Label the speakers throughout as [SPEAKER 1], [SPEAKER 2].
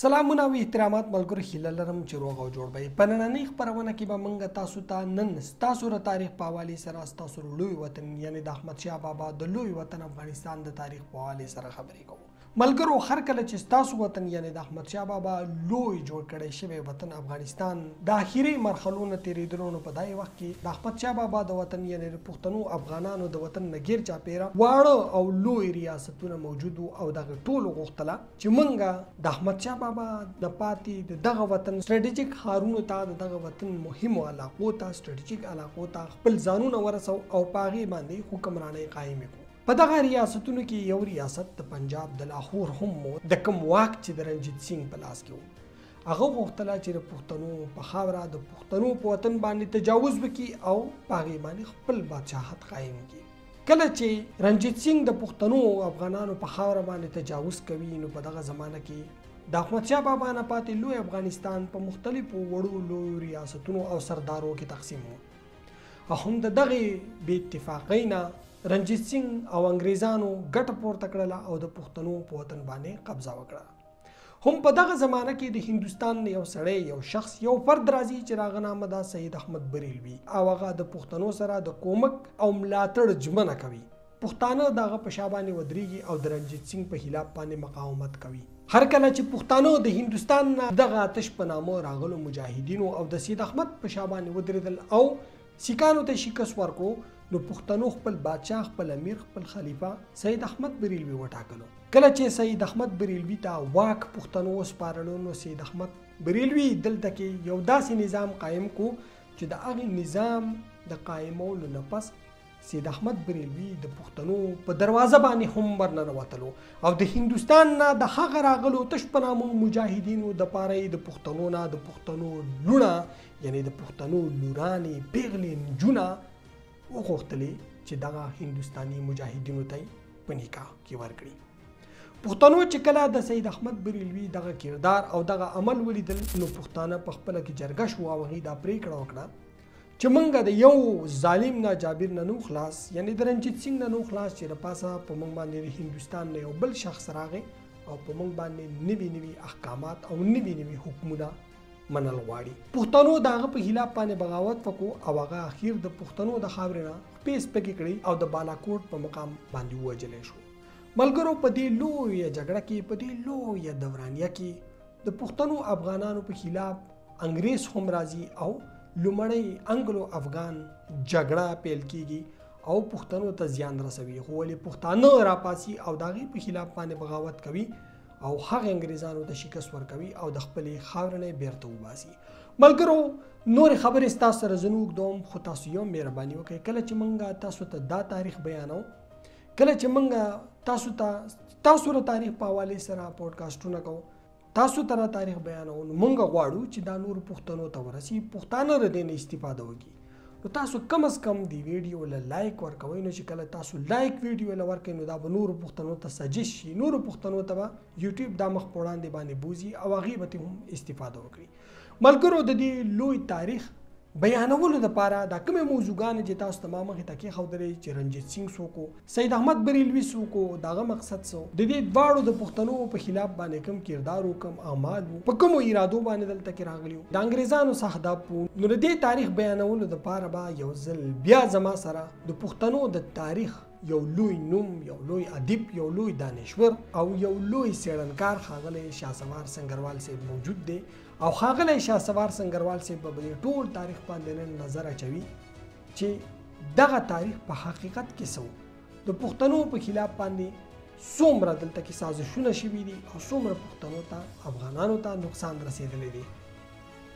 [SPEAKER 1] سلامونه او احترامات ملګرو، هیله لرم چې روغ او جوړ به یئ. په نننۍ خپرونه کې به موږ تاسو ته نن ستاسو د تاریخ په حوالې سره ستاسو لوی وطن یعنې د احمدشاه بابا د لوی وطن افغانستان د تاریخ په حوالې سره خبرې کوو. ملګرو، هر کله چې ستاسو وطن یعنې د احمدشاه بابا لوی جوړ کړی شوی وطن افغانستان د اخیري مرحلو نه تېرېدلو، نو په دغه وخت کې د احمدشاه بابا د وطن یعنې د پښتنو افغانانو د وطن نه ګیر چاپېره واړه او لوی ریاستونه موجود وو او دغه ټولو غوښتله چې مونږ د احمدشاه بابا نه پاتې د دغه وطن سټراټیژیک ښارونو ته، د دغه وطن مهمو علاقو ته، سټراټیژیک علاقو ته خپل ځانونه ورسو او په هغې باندې حکمرانۍ قایمې کړو. په دغه ریاستونو کې یو ریاست د پنجاب د لاهور هم و، د کوم واک چې د رنجیت سینګ په لاس کې و. هغه غوښتله چې د پښتنو په خاوره، د پښتنو په وطن باندې تجاوز وکړي او په هغې باندې خپل بادشاهت قایم کړي. کله چې رنجیت سینګ د پښتنو افغانانو په خاوره باندې تجاوز کوي، نو په دغه زمانه کې د احمدشاه بابا نه پاتې لوی افغانستان په مختلفو وړو لویو ریاستونو او سردارو کې تقسیم و او هم د دغې بې اتفاقۍ نه رنجیت سینګ او انګریزانو ګټه پورته کړله او د پښتنو په وطن باندې قبضه وکړه. هم په دغه زمانه کې د هندوستان نه یو سړی، یو شخص، یو فرد راځي چې د هغه نامه ده سید احمد بریلوي او هغه د پښتنو سره د کومک او ملاتړ ژمنه کوي. پښتانه د هغه په شا باندې ودرېږي او د رنجیت سینګ په خلاف باندې مقاومت کوي. هر کله چې پښتانه د هندوستان نه دغه آتش په نامه راغلو مجاهدینو او د سید احمد په شا باندې ودرېدل او سیکانو ته شکست ورکړو، نو پښتنو خپل بادشاه، خپل امیر، خپل خلیفه سید احمد بریلوي وټاکلو. کله چې سید احمد بریلوي ته واک پښتنو وسپارلو، نو سید احمد بریلوي دلته کې یو داسې نظام قایم کو چې د هغې نظام د قایمولو نه پس سید احمد بریلوي د پښتنو په دروازه باندې هم ورننوتلو او د هندوستان نه د هغه راغلو تش په نامه مجاهدینو دپاره یې د پښتنو نه د پښتنو لوڼه یعنې د پښتنو لورانې، پېغلې، نجونه وغوښتلې چې دغه هندوستاني مجاهدینو ته یې په نکاح کې ورکړي. پښتنو چې کله د سید احمد بریلوي دغه کردار او دغه عمل ولیدل، نو پښتانه په خپله کې جرګه شو او هغوی دا پرېکړه وکړه چې مونږ د یو ظالم نه، جابر نه نو خلاص، یعنې د رنجیت سینګ نه نو خلاص، چې د پاسه په مونږ باندې د هندوستان نه یو بل شخص راغی او په مونږ باندې نوي نوي احکامات او نوي نوي حکمونه منل غواړي. پښتنو د هغه په خلاف باندې بغاوت وکړو او هغه اخیر د پښتنو د خاورې نه خپې سپکې کړې او د بالاکوټ په مقام باندې ووژلی شو. ملګرو، په دې لویه جګړه کې، په دې لویه دورانیه کې د پښتنو افغانانو په خلاف انګریز هم راځي او لومړی انګلو افغان جګړه پیل کیږي او پښتنو ته زیان رسوي. خو ولې پښتانه راپاسي او د هغې په خلاف باندې بغاوت کوي او هغه انګریزانو ته شکست ورکوي او د خپلې خاورې نه یې بیرته وباسي. ملګرو، نورې خبرې ستاسو سره زه نه اوږدوم، خو تاسو یو مهرباني وکړئ، کله چې موږ تاسو ته دا تاریخ بیانوو، کله چې موږ تاسو ته تاسو د تاریخ په حوالې سره پودکاسټونه کوو، تاسو ته دا تاریخ بیانوو، نو موږ غواړو چې دا نور پښتنو ته ورسي، پښتانه له دې نه استفاده وکړي. نو تاسو کم از کم دی ویډیو له لایک ورکوئ، نو چې کله تاسو لایک ویډیو له ورکوئ نو دا به نورو پښتنو ته سجست شي، نورو پښتنو ته به یوټیوب دا مخ په وړاندې باندې بوځي او هغې به ترې هم استفاده وکړي. ملګرو، د دې لوی تاریخ بیانولو دپاره دا کومې موضوعګانې چې تاسو ته ما مخې ته کېښودلې چې رنجیت سینګ څوک و، سید احمد بریلوي څوک و، د هغه مقصد څه و، د دې دواړو د پښتنو په خلاف باندې کوم کردار و، کوم اعمال وو، په کومو ارادو باندې دلته کې راغلي وو، د انګریزانو څه اهداف وو، نو د دې تاریخ بیانولو دپاره به یو ځل بیا زما سره د پښتنو د تاریخ یو لوی نوم، یو لوی ادیب، یو لوی دانشور او یو لوی څېړنکار ښاغلی شاه سوار سنګروال صاحب موجود دی او ښاغلی شاه سوار سنګروال صاحب به په دې ټول تاریخ باندې نن نظر اچوي چې دغه تاریخ په حقیقت کې څه و، د پښتنو په خلاف باندې څومره دلته کې سازشونه شوي دي او څومره پښتنو ته، افغانانو ته نقصان رسېدلی دی.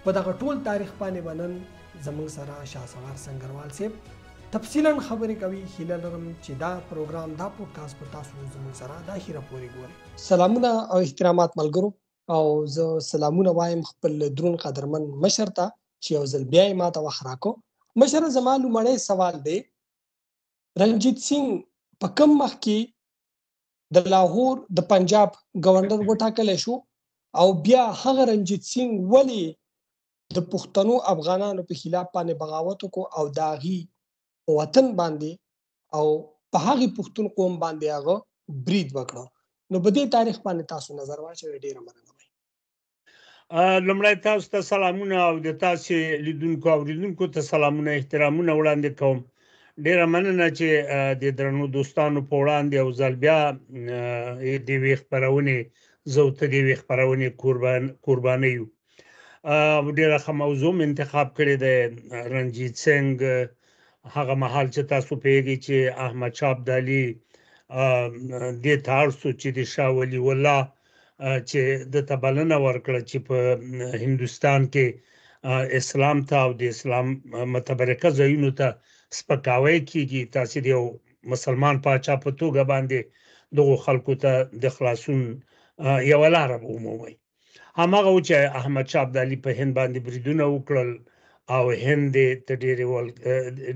[SPEAKER 1] په دغه ټول تاریخ باندې به نن زموږ سره شاه سوار سنګروال صاحب تفصیلا خبرې کوي. هیله لرم چې دا پروګرام، دا پودکاسټ به تاسو زموږ سره د اخره پورې ګورئ. سلامونه او احترامات ملګرو، او زه سلامونه وایم خپل درون قدرمن مشر ته چې یو ځل بیا یې ماته وخت راکړو. مشره، زما لومړی سوال دی، رنجیت سینګ په کوم وخت کې د لاهور د پنجاب گورنر وټاکل شو او بیا هغه رنجیت سینګ ولې د پښتنو افغانانو په خلاف باندې بغاوت وکړو او د هغې په وطن باندې او په هغې پښتون قوم باندې هغه برید وکړو؟ نو په دې تاریخ باندې تاسو نظر واچوئ، ډیره مننه.
[SPEAKER 2] لومړی تاسو ته سلامونه او د تاسو لیدونکو او اوریدونکو ته سلامونه احترامونه وړاندې کوم. ډیره مننه چې د درنو دوستانو په وړاندې او ځل بیا د یوې خپرونې، زه او ته د یوې خپرونې قرباني یو. ډیره ښه موضوع مې انتخاب کړې ده. رنجیت سنګ هغه مهال چې تاسو پوهېږئ چې احمد شاه ابدالي دې ته اړ سو چې د شاه ولي الله چې ده ته بلنه ورکړه چې په هندوستان کې اسلام ته او د اسلام متبرکه ځایونو ته سپکاوی کیږي، تاسې د یو مسلمان پاچا په توګه باندې دغو خلکو ته د خلاصون یوه لاره به ومومئ. هماغه و چې احمد شاه ابدالي په هند باندې بریدونه وکړل او هند ته ډېرې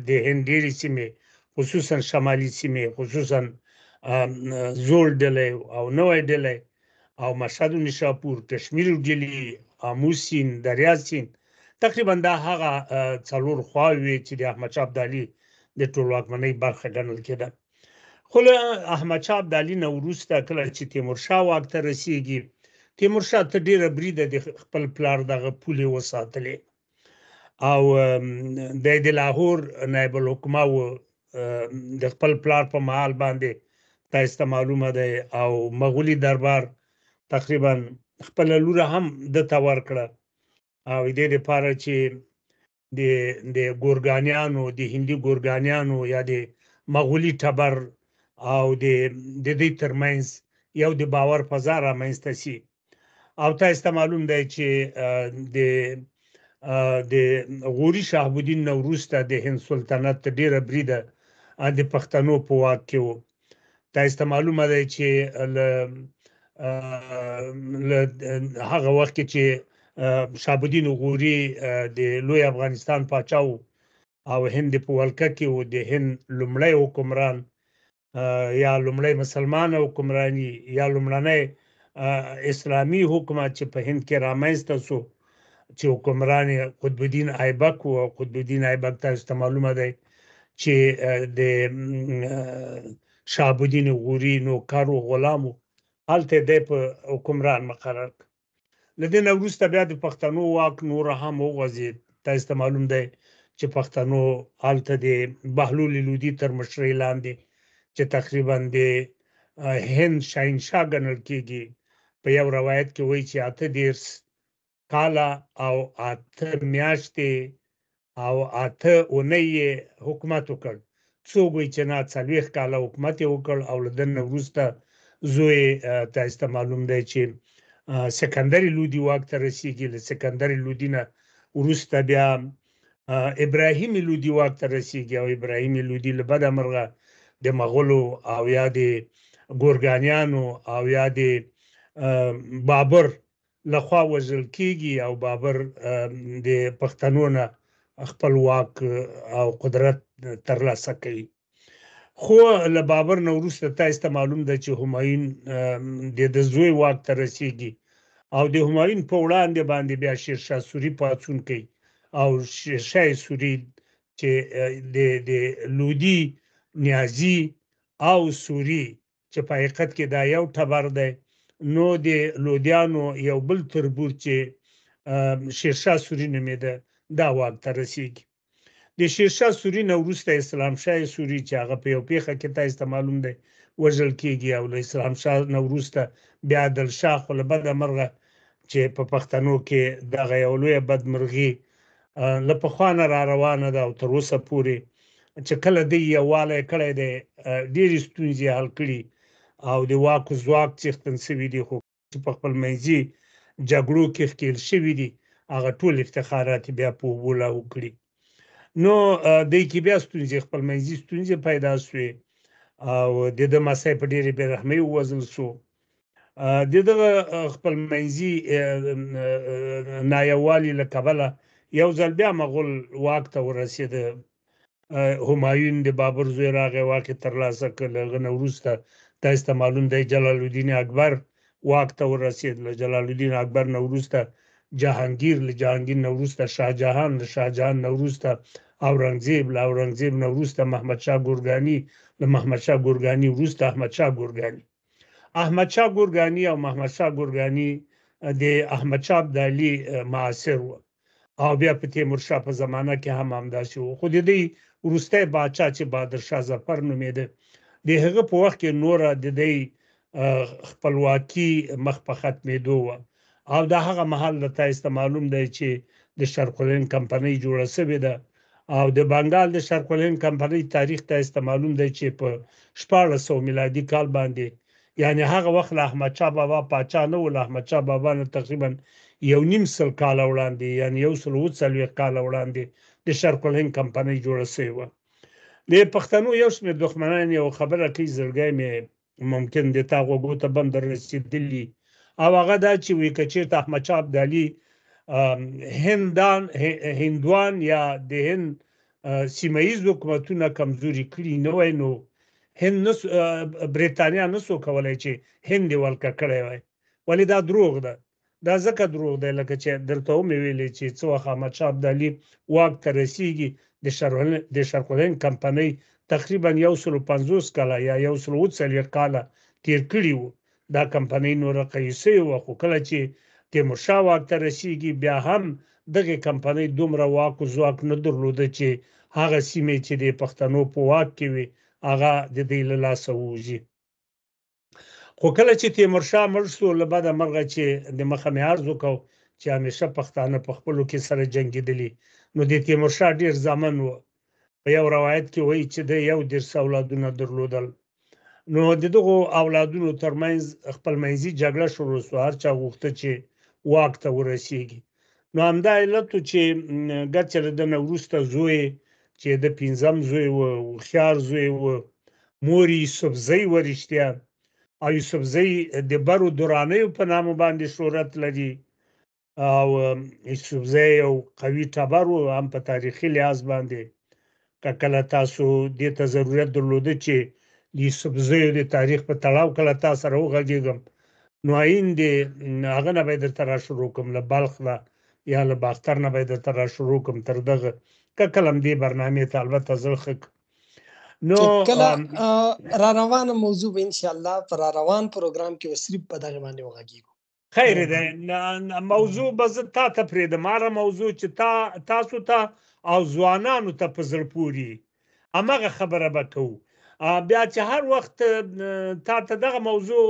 [SPEAKER 2] د هند ډېرې سیمې، خصوصا شمالي سیمې، خصوصا زوړ ډلی او نوی ډلی او مشهد و نیشاپور، کشمیر و ډیلي، آمو سیند، دریا سیند، تقریبا دا هغه څلور خواوې وې چې د احمد شاه ابدالي د ټولواکمنۍ برخه ګڼل کېده. خو له احمد شاه ابدالي نه وروسته کله چې تیمورشاه واک ته رسیږي، تیمورشاه تر ډېره بریده د خپل پلار دغه پولې وساتلې او دی د لاهور نایب الحکمه و د خپل پلار په مهال باندې، تاسو ته معلومه ده، او مغولي دربار تقریبا خپله لوره هم ده ته ورکړه او دې لپاره چې د ګورګانیانو، د هندي ګورګانیانو یا د مغولي ټبر او د دوی ترمنځ یو د باور فضا رامنځته شي. او تاسو ته معلوم دی چې د غوري شهاب الدین نه وروسته د هند سلطنت تر ډېره بریده د پښتنو په واک کې و. تاسو ته معلومه دی چې له هغه وخت کې چې شهاب الدین غوري د لوی افغانستان پاچا و او هند په ولکه کې و، د هند لومړی حکمران یا لومړی مسلمان حکمرانی یا لومړنی اسلامي حکومت چې په هند کې رامنځته سو چې حکمران قطب الدین ایبک و. او قطب الدین ایبک تاسو ته معلومه دی چې د شهاب الدین غوري نوکر و غلام و، هلته دی په حکمران مقرر کړ. له دې نه وروسته بیا د پښتنو واک نور هم وغځېد. تاسو ته معلوم دی چې پښتنو هلته د بهلول لودي تر مشرۍ لاندې چې تقریبا د هند شاهنشاه ګڼل کېږي، په یو روایت کې وایي چې 38 کاله او 8 میاشتې او 8 اونۍ یې حکومت وکړ. څوک وایي چې نه 40 کاله حکومت یې وکړ او له ده نه وروسته زوی تاسو ته معلوم دی چې سکندر لودي واک ته رسیږي. له سکندر لودي نه وروسته بیا ابراهیم لودي واک ته رسیږي او ابراهیم لودي له بده مرغه د مغولو او یا د ګورګانیانو او یا د بابر لخوا وژل کیږي او بابر د پښتنو نه خپل واک او قدرت ترلاسه کوي. خو له بابر نه وروسته تاسو ته معلوم ده چې همایون د زوی واک ته رسیږي او د همایون په وړاندې باندې بیا شیرشاه سوري پاڅون کوي او شیرشاه سوري چې د لودي، نیازي او سوري چې په حقیقت کې دا یو ټبر دی، نو د لودیانو یو بل تربور چې شیرشاه سوري نومېده دا واک ته رسیږي. د شیرشاه سوري نه وروسته اسلام شاه سوري چې هغه په یو پیښه کې تاسو ته معلوم دی وژل کیږي او له اسلام شاه نه وروسته بیا عادل شاه، خو له بده مرغه چې په پښتنو کې دغه یو لویه بدمرغي له پخوا نه را روانه ده او تر اوسه پورې چې کله دوی یووالی کړی دی ډېرې ستونزې حل کړي او د واک و ځواک څښتن سوي دي، خو چې په خپل منځي جګړو کې ښکېل شوي دي هغه ټول افتخارات بیا په اوبو لاهو کړي. نو دوی کې بیا ستونزې، خپل منځي ستونزې پیدا سوې او د ده مسی په ډېرې بېرحمۍ ووژل سو. د دغه خپل منځي نایووالي له کبله یو ځل بیا مغول واک ته ورسېده. همایون د بابر زوی راغی، واک یې ترلاسه کړ. له هغه نه وروسته تاسو ته معلوم دی جلال الدین اکبر واک ته ورسېد. له جلال الدین اکبر نه وروسته جهانګیر، له جهانګیر نه وروسته شاه جهان، له شاه جهان نه وروسته اورنګزیب، له اورنګزیب نه وروسته محمد شاه ګورګاني، له محمد شاه ګورګاني وروسته احمد شاه ګورګاني. احمد شاه ګورګاني او محمد شاه ګورګاني د احمدشاه ابدالي معاصر و او بیا په تیمورشاه په زمانه کې هم همداسې و. خو د دوی وروستی باچا چې بهادرشاه ظفر نومېده، د هغه په وخت کې نوره د دوی خپلواکي مخ په ختمېدو وه. او دا هغه مهال د تاسو ته معلوم دی چې د شرق الهند کمپنۍ جوړه شوې ده، او د بنګال د شرق الهند کمپنۍ تاریخ تاسو ته معلوم دی چې په 1600 میلادي کال باندې، یعنی هغه وخت له احمدشاه بابا پاچا نه و، له احمدشاه بابا نه تقریبا 150 کاله وړاندې، یعنی 140 کاله وړاندې د شرق الهند کمپنۍ جوړه شوې وه. د پښتنو یو شمېر دښمنان یو خبره کوي، زړګی مې ممکن د تا غوږو ته به هم در رسېدلي، او هغه دا چې وایي که چېرته احمدشاه ابدالي هندوان یا د هند سیمه ییز حکومتونه کمزوري کړي نه وای، نو هند بریتانیا نسو کولای چې هند یې ولکه کړی وای. ولې دا دروغ ده؟ دا ځکه دروغ دی لکه چې درته ومې ویلې چې څه وخت احمدشاه ابدالي واک ته رسیږي، د شرق الهند کمپنۍ تقریبا 150 کاله یا 140 کاله تیر کړي وو. دا کمپنۍ نوره قوي شوې وه، خو کله چې تیمورشاه واک ته رسیږي بیا هم دغې کمپنۍ دومره واک و ځواک نه درلوده چې هغه سیمې چې د پښتنو په واک کې وي هغه د دوی له لاسه ووځي. خو کله چې تیمورشاه مړ شو، له بده مرغه چې د مخه مې عرض وکړ چې همیشه پښتانه په خپلو کې سره جنګېدلي، نو د تیمورشاه ډېر زامن و. په یو روایت کې وایي چې ده 31 اولادونه درلودل. نو د دغو اولادونو ترمنځ خپلمنځي جګړه شروع شوه، هر چا غوښته چې واک ته ورسیږي. نو همدا علت و چې ګرچې له ده نه وروسته زوی چې د پنځم زوی و، هوښیار زوی و، مور یې یوسفزۍ وه رښتیا، او یوسفزۍ د برو درانیو په نامه باندې شهرت لري، او یوسفزۍ یو قوي ټبر و هم په تاریخي لحاظ باندې. که کله تاسو دې ته ضرورت درلوده چې د یوسفزیو د تاریخ په تړاو کله تا سره وغږېږم، نو عین د هغه نه به یې درته را شروع کړم، له بلخ نه یا له باختر نه به یې درته را شروع کړم تر دغه، که کله هم دې برنامې ته البته زړه ښه کړم. نو
[SPEAKER 1] کله را روانه موضوع به انشاءالله په را روان پروګرام کې وصریب په دغه باندې وغږېږو.
[SPEAKER 2] خیر دی، موضوع به زه تا ته پرېږدم، هره موضوع چې تاسو ته او ځوانانو ته په زړه پورې هماغه خبره به کوو. بیا چې هر وخت تا ته دغه موضوع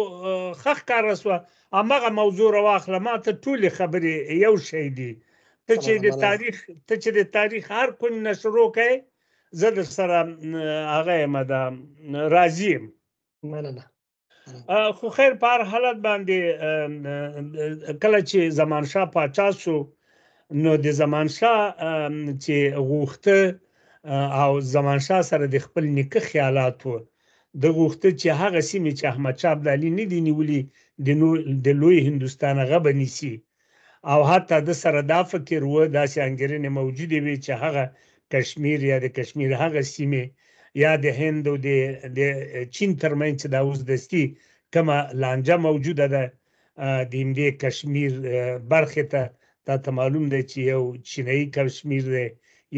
[SPEAKER 2] ښه ښکاره سوه، هماغه موضوع راواخله. ما ته ټولې خبرې یو شی دي. ته چې د تاریخ هر کونج نه شروع کوې، زه در سره هغه یم، دا راضي یم.
[SPEAKER 1] مننه.
[SPEAKER 2] خو خیر، په هر حالت باندې کله چې زمانشاه پاچا سو، نو د زمانشاه چې غوښته او زمانشاه سره د خپل نیکه خیالات و، ده غوښته چې هغه سیمې چې احمدشاه ابدالي نه دي نیولي د لوی هندوستان هغه به نیسي، او حتی ده سره دا فکر و، داسې انګېرنې موجودې وې چې هغه کشمیر یا د کشمیر هغه سیمې یا د هند او د چین ترمنځ چې دا اوس دستي کومه لانجه موجوده ده، د همدې کشمیر برخې ته، تا ته معلوم دی چې یو چینایي کشمیر دی،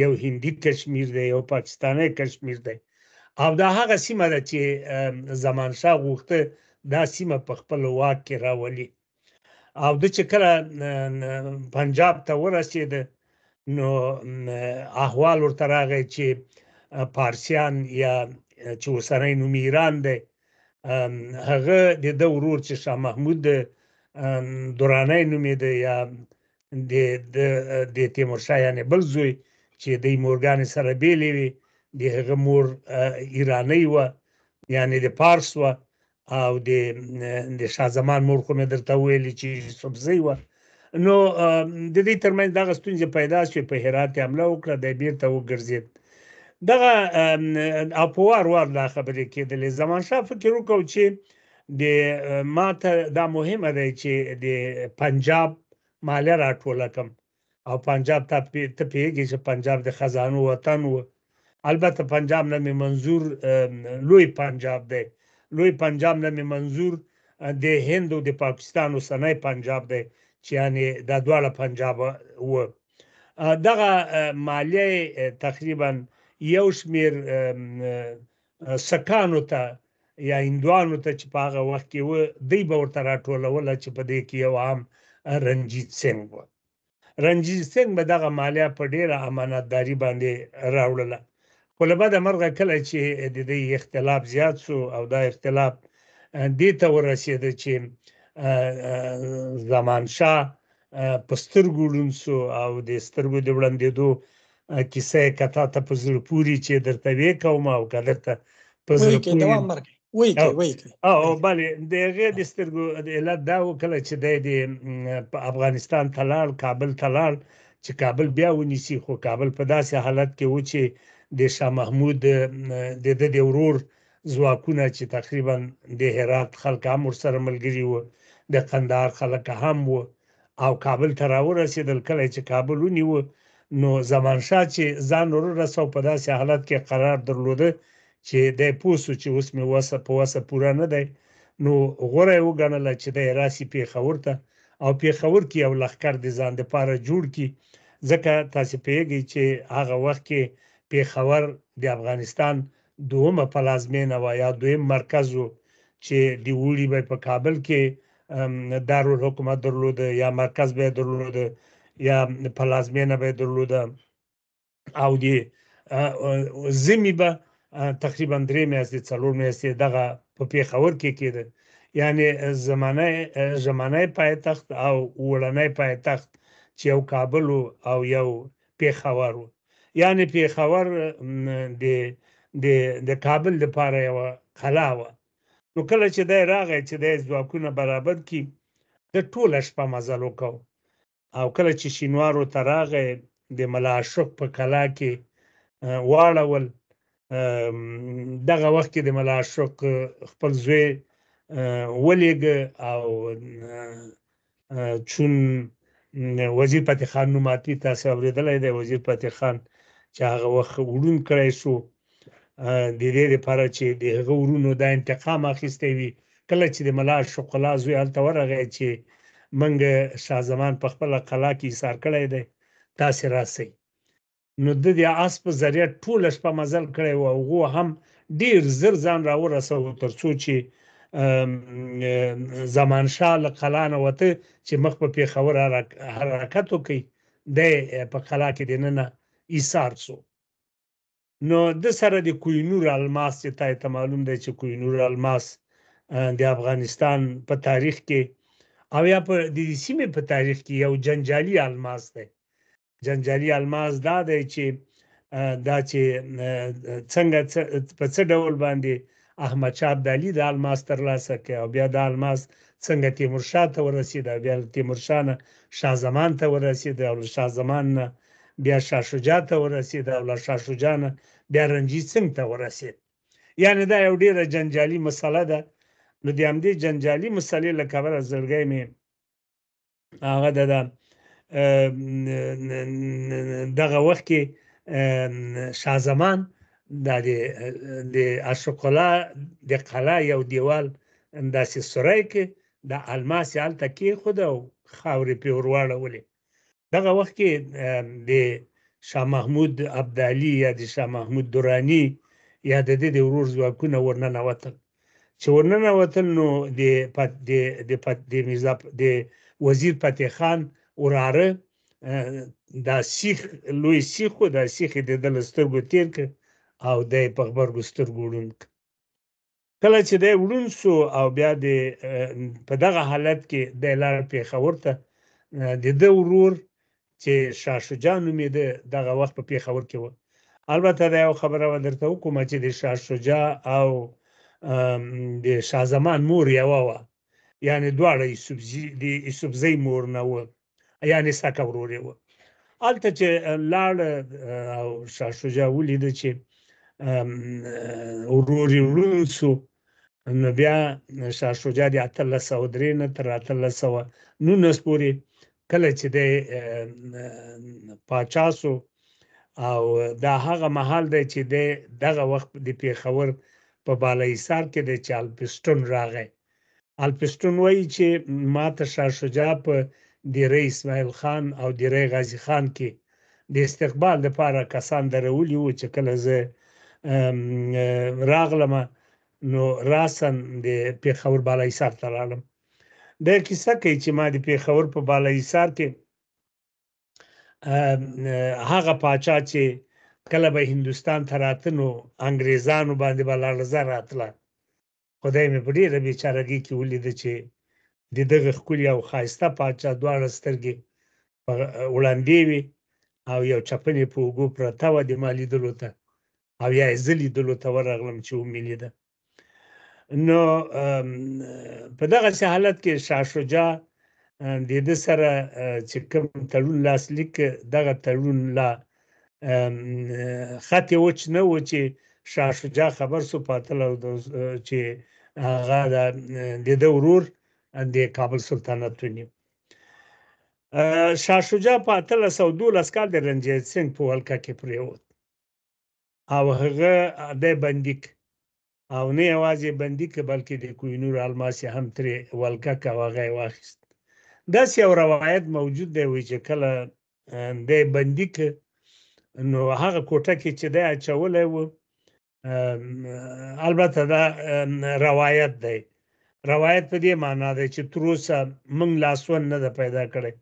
[SPEAKER 2] یو هندي کشمیر دی، یو پاکستانی کشمیر دی، او دا هغه سیمه ده چې زمانشاه غوښته دا سیمه په خپل واک کې راولي. او ده چې کله پنجاب ته ورسېده، نو احوال ورته راغی چې پارسیان یا چې اوسنی نوم ایران دی، هغه د ده ورور چې شاه محمود درانی نومېده، یا د تیمورشاه یعنې بل زوی چې دی مورګانې سره بېلې وې، د هغه مور ایرانۍ وه، یعنې د پارس وه، او د شاه زمان مور خو مې درته وویلې چې یوسفزۍ وه. نو د دې ترمنځ دغه ستونزې پیدا شوې، په هرات یې حمله وکړه، دی بېرته وګرځېد. دغه او په وار وار دا خبرې کېدلې. زمانشاه فکر وکړ چې د ما ته دا مهمه دی چې د پنجاب مالیه راټوله کړم، او پنجاب ته ته پوهېږې چې پنجاب د خزانو وطن و. البته پنجاب نه مې منظور لوی پنجاب دی، لوی پنجاب نه مې منظور د هند او د پاکستان اوسنی پنجاب دی، چې یعنې دا دواړه پنجاب و. دغه مالیه تقریبا یو شمېر سکانو ته یا هندوانو ته چې په هغه وخت کې و، دوی به ورته راټولوله، چې په دې کې یو عام رنجیت سنګ و. رنجیت سنګ به دغه مالیه په ډیره امانتداري باندې راوړله، خو له بده مرغه کله چې د دې اختلاف زیات شو او دا اختلاف دې ته ورسېده چې زمانشاه په سترګو ړوند شو او د سترګو د وړاندېدو کیسه یې که تا ته په زړه پورې چې درته ویې کوم او که درته په زړه پورې
[SPEAKER 1] دوام ورکړئ. وایي.
[SPEAKER 2] او بله، د هغې د سترګو علت دا و، کله چې دی د په افغانستان ته لاړ، کابل ته لاړ چې کابل بیا ونیسي، خو کابل په داسې حالت کې و چې د شاه محمود د ده د ورور ځواکونه چې تقریبا د هرات خلک هم ورسره ملګري وو، د قندهار خلک هم وو، او کابل ته راورسېدل. کله چې کابل ونیو نو زمانشاه چې ځان ورورساو په داسې حالت کې قرار درلوده چې دی پوه سو چې اوس مې وسه په وسه پوره نه دی، نو غوره یې وګڼله چې دی راسي پېښور ته او پېښور کې یو لښکر د ځان دپاره جوړ کړي، ځکه تاسې پوهېږئ چې هغه وخت کې پېښور د افغانستان دومه پلازمېنه وه یا دویم مرکز و چې د اوړي به په کابل کې دارالحکومت درلوده یا مرکز به یې درلوده یا پلازمېنه به یې درلوده، او د ژمي به تقریبا 3 میاشتې 4 میاشتې دغه په پېښور کې کېده. یعنی زمانی پایتخت او اوړنی پایتخت چې یو کابل او یو پېښور و. یعنی پېښور د د د کابل لپاره یوه قلا وه. نو کله چې دی راغی چې دی ځواکونه برابر کړي، د ټوله شپه مزل وکړ، او کله چې شینوارو ته راغی د ملا اشوک په کلا کې واړول. دغه وخت کې د ملا اشوک خپل زوی ولېږه او چون وزیر فتح خان نوماتي تاسې اورېدلی دی، وزیر فتح خان چې هغه وخت وړون کړی شو د دې لپاره چې د هغه ورونو دا انتقام اخیستی وي. کله چې د ملا اشوق الله زوی هلته ورغی چې موږ شاه زمان په خپله قلا کې ایسار کړی دی، تاسې راسئ، نو ده د آس په ذریعه ټوله شپه مزل کړی و، هغو هم ډېر زر ځان راورسوه تر څو چې زمانشاه له قلا نه وته چې مخ په پېښور حرکت وکړي، دی په قلا کې دننه ایسار سو. نو د سره د کوینور الماس چې تای ته معلوم دی چې کوینور الماس د افغانستان په تاریخ کې او یا په د سیمې په تاریخ کې یو جنجالي الماس دی. جنجالي الماس دا دی چې دا چې څنګه په څه ډول باندې احمد شاه ابدالي د الماس ترلاسه کړ او بیا د الماس څنګه تیمورشاه ته ورسېد او بیا له تیمورشاه نه شاه زمان ته ورسېد او له شاه زمان نه بیا شاه شجاع ته ورسېد او له شاه شجاع نه بیا رنجیت سنګ ته ورسېد. یعنې دا یو ډېره جنجالي مسله ده. نو د همدې جنجالي مسلې له کبله زړګی مې هغه ده دغه وخت کې شاه زمان دا د اشوق الله د قلا یو دیوال داسې سوری کې د الماس یې هلته کېښود او خاورې پرې ورواړولې. دغه وخت کې د شاه محمود ابدالي یا د شاه محمود دراني یا د ده د ورور ځواکونه ورننوتل. چې ورننوتل نو د د د د میرزا د وزیر فتح خان وراره دا سیخ لوی سیخ و، دا سیخ یې د ده له سترګو تېر کړ او دی په غبرګو سترګو ړوند کړ. کله چې دی ړوند سو او بیا د په دغه حالت کې دی لاړ پېښور ته، د ده ورور چې شاه شجاع نومېده دغه وخت په پېښور کې و. البته دا یو خبره به درته وکړم چې د شاه شجاع او د شاه زمان مور یوه وه، یعنې دواړه یوسفزي د یوسفزۍ مور نه وه، یعنې سکه ورور یې وه. هلته چې لاړ او شاه شجاع ولیده چې ورور یې ړوند سو، نو بیا شاه شجاع د 1803 نه تر 1819 پورې کله چې دی پاچا سو، او دا هغه مهال دی چې دی دغه وخت د پېښور په بالا حصار کې دی چې الپسټون راغی. الپسټون وایي چې ما ته شاه شجاع په دیره اسماعیل خان او دیره غازي خان کې د استقبال لپاره کسان درولي وو چې کله زه راغلم نو راساً د پېښور بالا حصار ته راغلم. دا کیسه کوي چې ما د پېښور په بالا حصار کې هغه پاچا چې کله به هندوستان ته راته نو انګریزانو باندې به لړزه راتله، خدای مې په ډېره بیچارګۍ کې ولیده چې د دغه ښکلي او ښایسته پاچا دواړه سترګې په وړاندې وې او یو چپن یې په اوږو پرته وه د ما لیدلو ته، او یا یې زه لیدلو ته ورغلم چې ومې لیده. نو په دغسې حالت کې شاه شجاع د ده سره چې کوم تړون لاسلیک، دغه تړون لا خط یې وچ نه و چې شاه شجاع خبر سو پاتل او چې هغه د ده ورور د کابل سلطنت ونیو. شاه شجاع په 1812 کال د رنجیت سنګ په ولکه کې پرېوت او هغه دی بندي کړ، او نه یوازې بندي کړ بلکې د کوهنور الماس یې هم ترې ولکه کړ او هغه یې واخیست. داسې یو روایت موجود دی وایي چې کله دی بندي کړ نو هغه کوټه کې چې دی اچولی و، البته دا روایت دی، روایت په دې معنا دی چې تر اوسه موږ لاسوند نه ده پیدا کړی،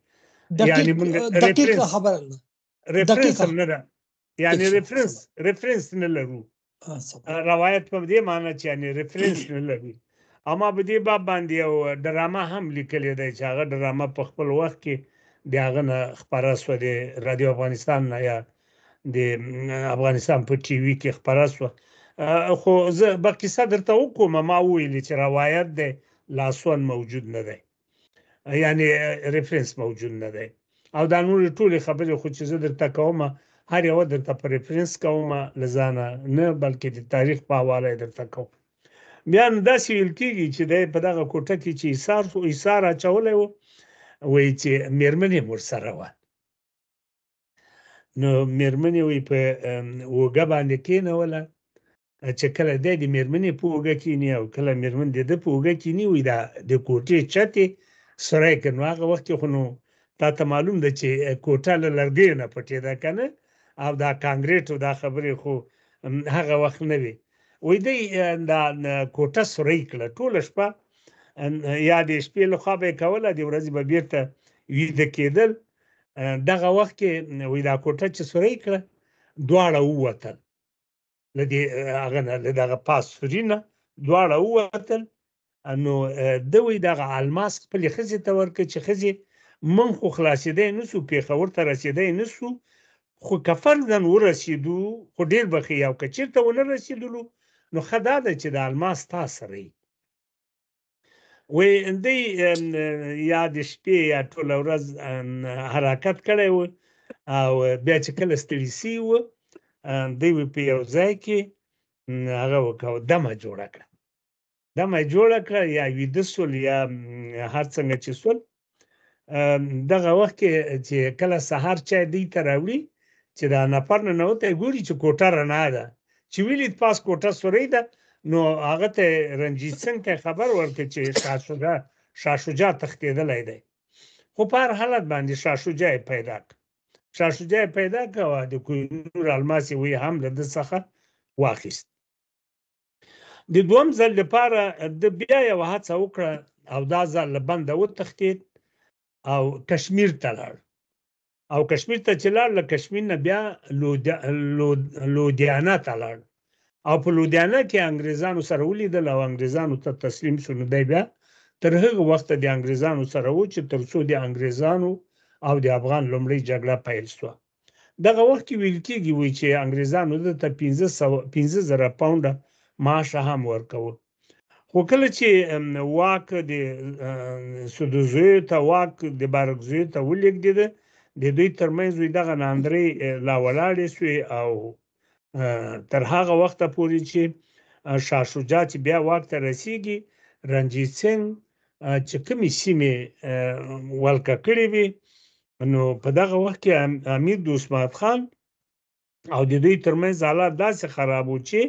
[SPEAKER 2] یعنی موږ
[SPEAKER 1] دقیقه خبره نه،
[SPEAKER 2] reference هم نه ده، یعنی reference نه لرو. روایت په دې معنا چې یعنی reference نه لري. اما په دې باب باندې یو ډرامه هم لیکلې ده چې هغه ډرامه په خپل وخت کې د هغه نه خپره سوه، د رادیو افغانستان نه یا د افغانستان په ټي وي کې خپره سوه. خو زه به کیسه درته وکړم. ما وویل چې روایت دی، لاسوند موجود نه دی، یعنی reference موجود نه دی. او دا نورې ټولې خبرې خو چې زه درته کوم هر یوه درته په reference کوم، له ځانه نه بلکې د تاریخ په حواله یې درته کوم. بیا نو داسې ویل کېږي چې دی په دغه کوټه کې چې ایثار اچولی و، وایي چې مېرمنې یې ورسره وه. نو مېرمنې وایي په اوږه باندې کېنوله، چې کله دی د مېرمنې په اوږه کښېني او کله مېرمن د ده په اوږه کښېني، وایي دا د کوټې چت یې سوری کړ. نو هغه وخت کې خو نو تا ته معلوم ده چې کوټه له لرګیو نه پټېده که نه، او دا کانګریټ او دا خبرې خو هغه وخت نه وې. وایي دی دا کوټه سوری کړه ټوله شپه، یا د شپې لخوا به یې کوله، د ورځې به بېرته ویده کېدل. دغه وخت کې وایي دا کوټه چې سوری کړه، دواړه ووتل له دې هغه نه، له دغه پاس سوري نه دواړه ووتل. نو ده وایي دغه الماس خپلې ښځې ته ورکړ چې ښځې موږ خو خلاصېدی نه سو، پېښور ته رسېدی نه سو، خو که فرضاً ورسېدو خو ډېر به ښه، او که چېرته ونه رسېدلو نو ښه دا ده چې د الماس تا سره وي. وایي دی یا د شپې یا ټوله ورځ حرکت کړی و، او بیا چې کله ستړي سوي و، دی وایي په یو ځای کې هغه وکړه، دمه جوړه کړه، دمه یې جوړه کړه، یا ویده سول یا هر څنګه چې سول. دغه وخت کې چې کله سهار چای دوی ته راوړي، چې دا نفر ننوتی ګوري چې کوټه رڼا ده، چې ولید پاس کوټه سورۍ ده، نو هغه ته رنجیت سنګ ته خبر ورکړ چې شاه شجاع تښتېدلی دی. خو په هر حالت باندې شاه شجاع یې پیدا کړ، شاه شجاع یې پیدا کړ او د کوهنور الماس یې وایي هم له ده څخه واخیست. د دوم ځل لپاره ده بیا یوه هڅه وکړه او دا ځل له بنده وتښتېد او کشمیر ته لاړ. او کشمیر ته چې لاړ، له کشمیر نه بیا لودیانه ته لاړ، او په لودیانه کې انګریزانو سره ولیدل او انګریزانو ته تسلیم شو. نو دی بیا تر هغه وخته د انګریزانو سره و چې تر څو د انګریزانو او د افغان لومړۍ جګړه پیل شوه. دغه وخت کې ویل کېږي وایي چې انګریزانو ده ته 5000 پاونډه معاش هم ورکوه. خو کله چې واک د سدوزیو ته، واک د بارکزیو ته ولېږدېده، د دوی ترمنځ وایي دغه ناندرۍ لا ولاړې شوې، او تر هغه وخته پورې چې شاه شجاع چې بیا واک ته رسیږي، رنجیت سنګ چې کومې سیمې ولکه کړې وې، نو په دغه وخت کې امیر دوست محمد خان او د دوی ترمنځ حالات داسې خراب و چې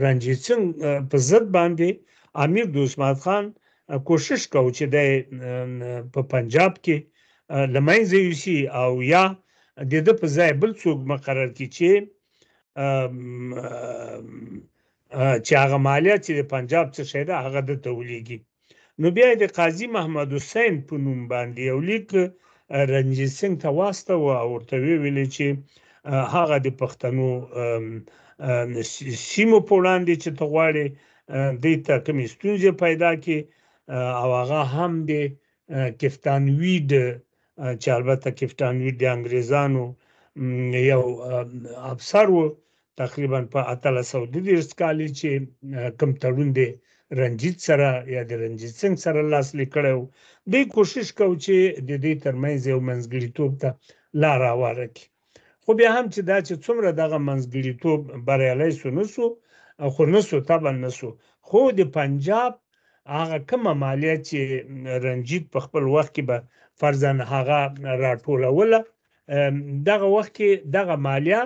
[SPEAKER 2] رنجیت سنګ په ضد باندې امیر دوست محمد خان کوشش کوو چې دی په پنجاب کې له منځه یوسي او یا د ده په ځای بل څوک مقرر کړي چې هغه مالیه چې د پنجاب څه شی ده هغه ده ته ولیږي. نو بیا د قاضي محمد حسین په نوم باندې یو لیک رنجیت سنګ ته واستوه او ورته ویې ویلې چې هغه د پښتنو سیمو په وړاندې چې ته غواړې دوی ته کومې ستونزې پیدا کړي، او هغه هم د کفتان وید، چې البته کفتان وید د انګریزانو یو افسر و، تقریبا په 1832 کال چې کوم تړون د رنجیت سره یا د رنجیت سنګ سره لاسلیک کړی و، دوی کوشش کوو چې د دوی ترمنځ یو منځګړیتوب ته لاره هواره کړي. خو بیا هم چې دا چې څومره دغه منځګړیتوب بریالی سو نه سو، خو نه سو، طبعا نه سو. خو د پنجاب هغه کومه مالیه چې رنجیت په خپل وخت کې به فرضاً هغه راټولوله، دغه وخت کې دغه مالیه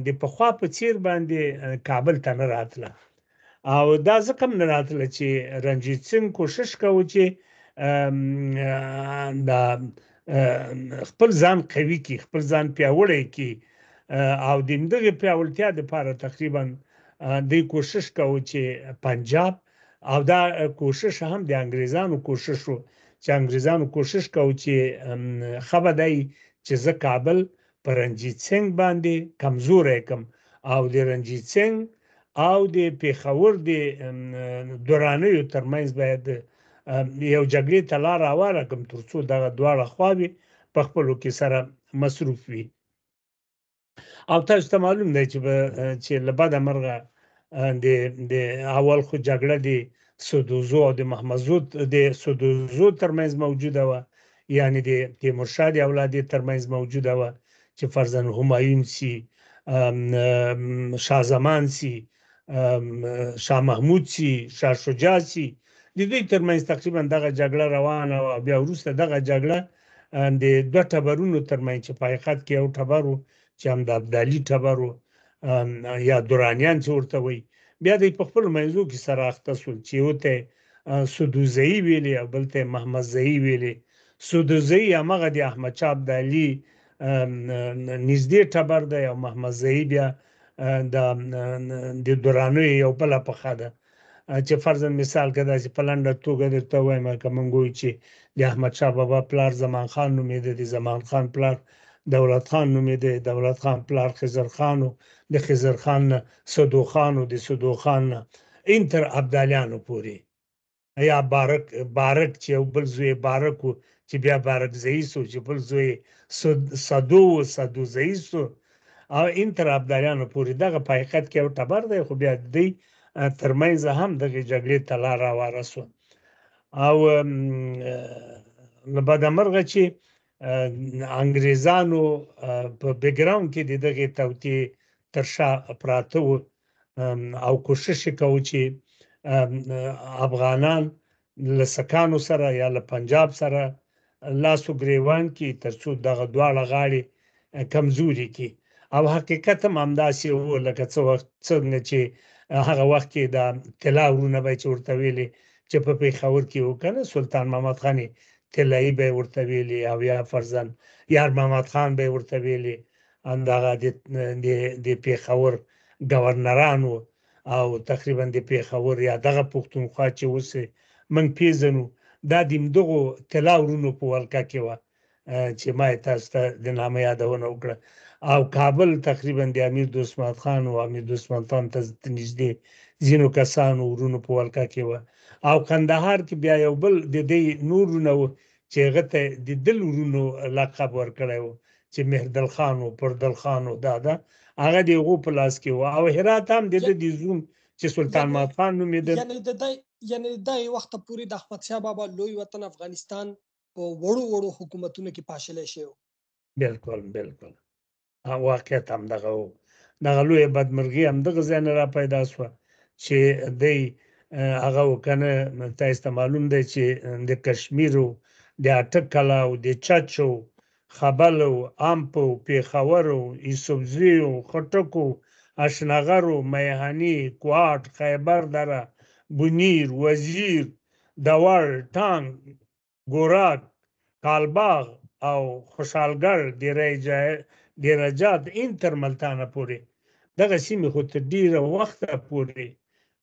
[SPEAKER 2] د پخوا په څیر باندې کابل ته نه راتله. او دا ځکه هم نه راتله چې رنجیت سنګ کوشش کوو چې دا خپل ځان قوي کړي، خپل ځان پیاوړی کړي، او د همدغې پیاوړتیا دپاره تقریبا دوی کوشش کوو چې پنجاب، او دا کوشش هم د انګریزانو کوشش و چې انګریزانو کوشش کوو چې ښه به دی چې زه کابل په رنجیت سنګ باندې کمزوری کړم، او د رنجیت سنګ او د پېښور د درانیو ترمنځ باید یو جګړې ته لاره هواره کړم تر څو دغه دواړه خواوې په خپلو کې سره مصروف وي. او تاسو ته معلوم دی چې له بده مرغه د اول خو جګړه د سدوزو او د محمدزو د سدوزو ترمنځ موجوده وه، یعنی د تیمورشاه د اولادې ترمنځ موجوده وه چې فرضاً همایون سي، شاه زمان سي، شاه محمود سي، شاه شجاع سي، د دوی ترمنځ تقریبا دغه جګړه روانه وه. بیا وروسته دغه جګړه د دوه ټبرونو ترمنځ چې په حقیقت کې یو ټبر و چې هم د ابدالي ټبر و یا درانیان چې ورته وایي، بیا دوی په خپلو منځو کې سره اخته سول چې یو ته سدوزیي ویلې او بل ته محمدزیي ویلې. سدوزیي هماغه د احمدشاه ابدالي نږدې ټبر دی، او محمدزیي بیا د درانیو یو بله پښه ده. چې فرضاً مثال که داسې په لنډه توګه درته ووایم، که موږ وایو چې د احمدشاه بابا پلار زمان خان نومېده، د زمان خان پلار دولت خان نومېده، دولت خان پلار خضر خان و، د خضر خان نه سدو خان و، د سدو خان نه ان تر ابدالیانو پورې، یا بارک چې یو بل زوی بارک و چې بیا بارکزیي سو، چې بل زوی سدو و، سدوزیي سو، او ان تر ابدالیانو پورې. دغه په حقیقت کې یو ټبر دی، خو بیا د دوی ترمنځ هم دغې جګړې ته لاره هواره سوه. او له بده مرغه چې انګریزانو په بګراوند کې د دغې توطیې تر شا پراته وو، او کوشش یې کاوه چې افغانان له سکانو سره یا له پنجاب سره لاس و ګریوان کړي تر څو دغه دواړه غاړې کمزوري کړي. او حقیقت هم همداسې و، لکه څه وخت څنګه چې هغه وخت کې دا طلا ورونه به چې ورته ویلې چې په پېښور کې و که نه، سلطان محمد خان طلایي به یې ورته ویلې، او یا فرضاً یار محمد خان به یې ورته ویلې، همدغه د پېښور ګورنران وو، او تقریبا د پېښور یا دغه پښتونخوا چې اوس موږ پېژنو دا د همدغو طلا ورونو په ولکه کې وه چې ما یې تاسو ته د نامه یادونه وکړه. او کابل تقریبا د امیر دوست محمد خان او امیر دوست محمد خان ته نږدې ځینو کسانو ورونو په ولکه کې وه. او کندهار کې بیا یو بل د دې نور ورونه وو چې هغه ته د دل ورونو لقب ورکړی و چې مهردل خان و، پردل خان و، دا ده هغه د هغو په لاس کې و. او هرات هم د ده د زوم چې سلطان محمد خان نومېده،
[SPEAKER 1] یعنی دغې وخته پورې د احمدشاه بابا لوی وطن افغانستان په وړو وړو حکومتونو کې پاشلی شوی و.
[SPEAKER 2] بالکل بالکل، واقعیت هم دغه و. دغه لویه بدمرغي هم دغه ځای نه را پیدا سوه چې دی هغه و که نه، تاسو ته معلوم دی چې د کشمیر و، د اټک کلا و، د چچ و، خبل و، امپ و، پېښور و، یوسفزي و، خټک و، اشنغر و، میهني، کوهاټ، خیبر دره، بونیر، وزیر، دوړ، ټانک، ګوراک، کالباغ او خوشحالګړ، ډیره جات ان تر ملتانه پورې دغه سیمې خو تر ډېره وخته پورې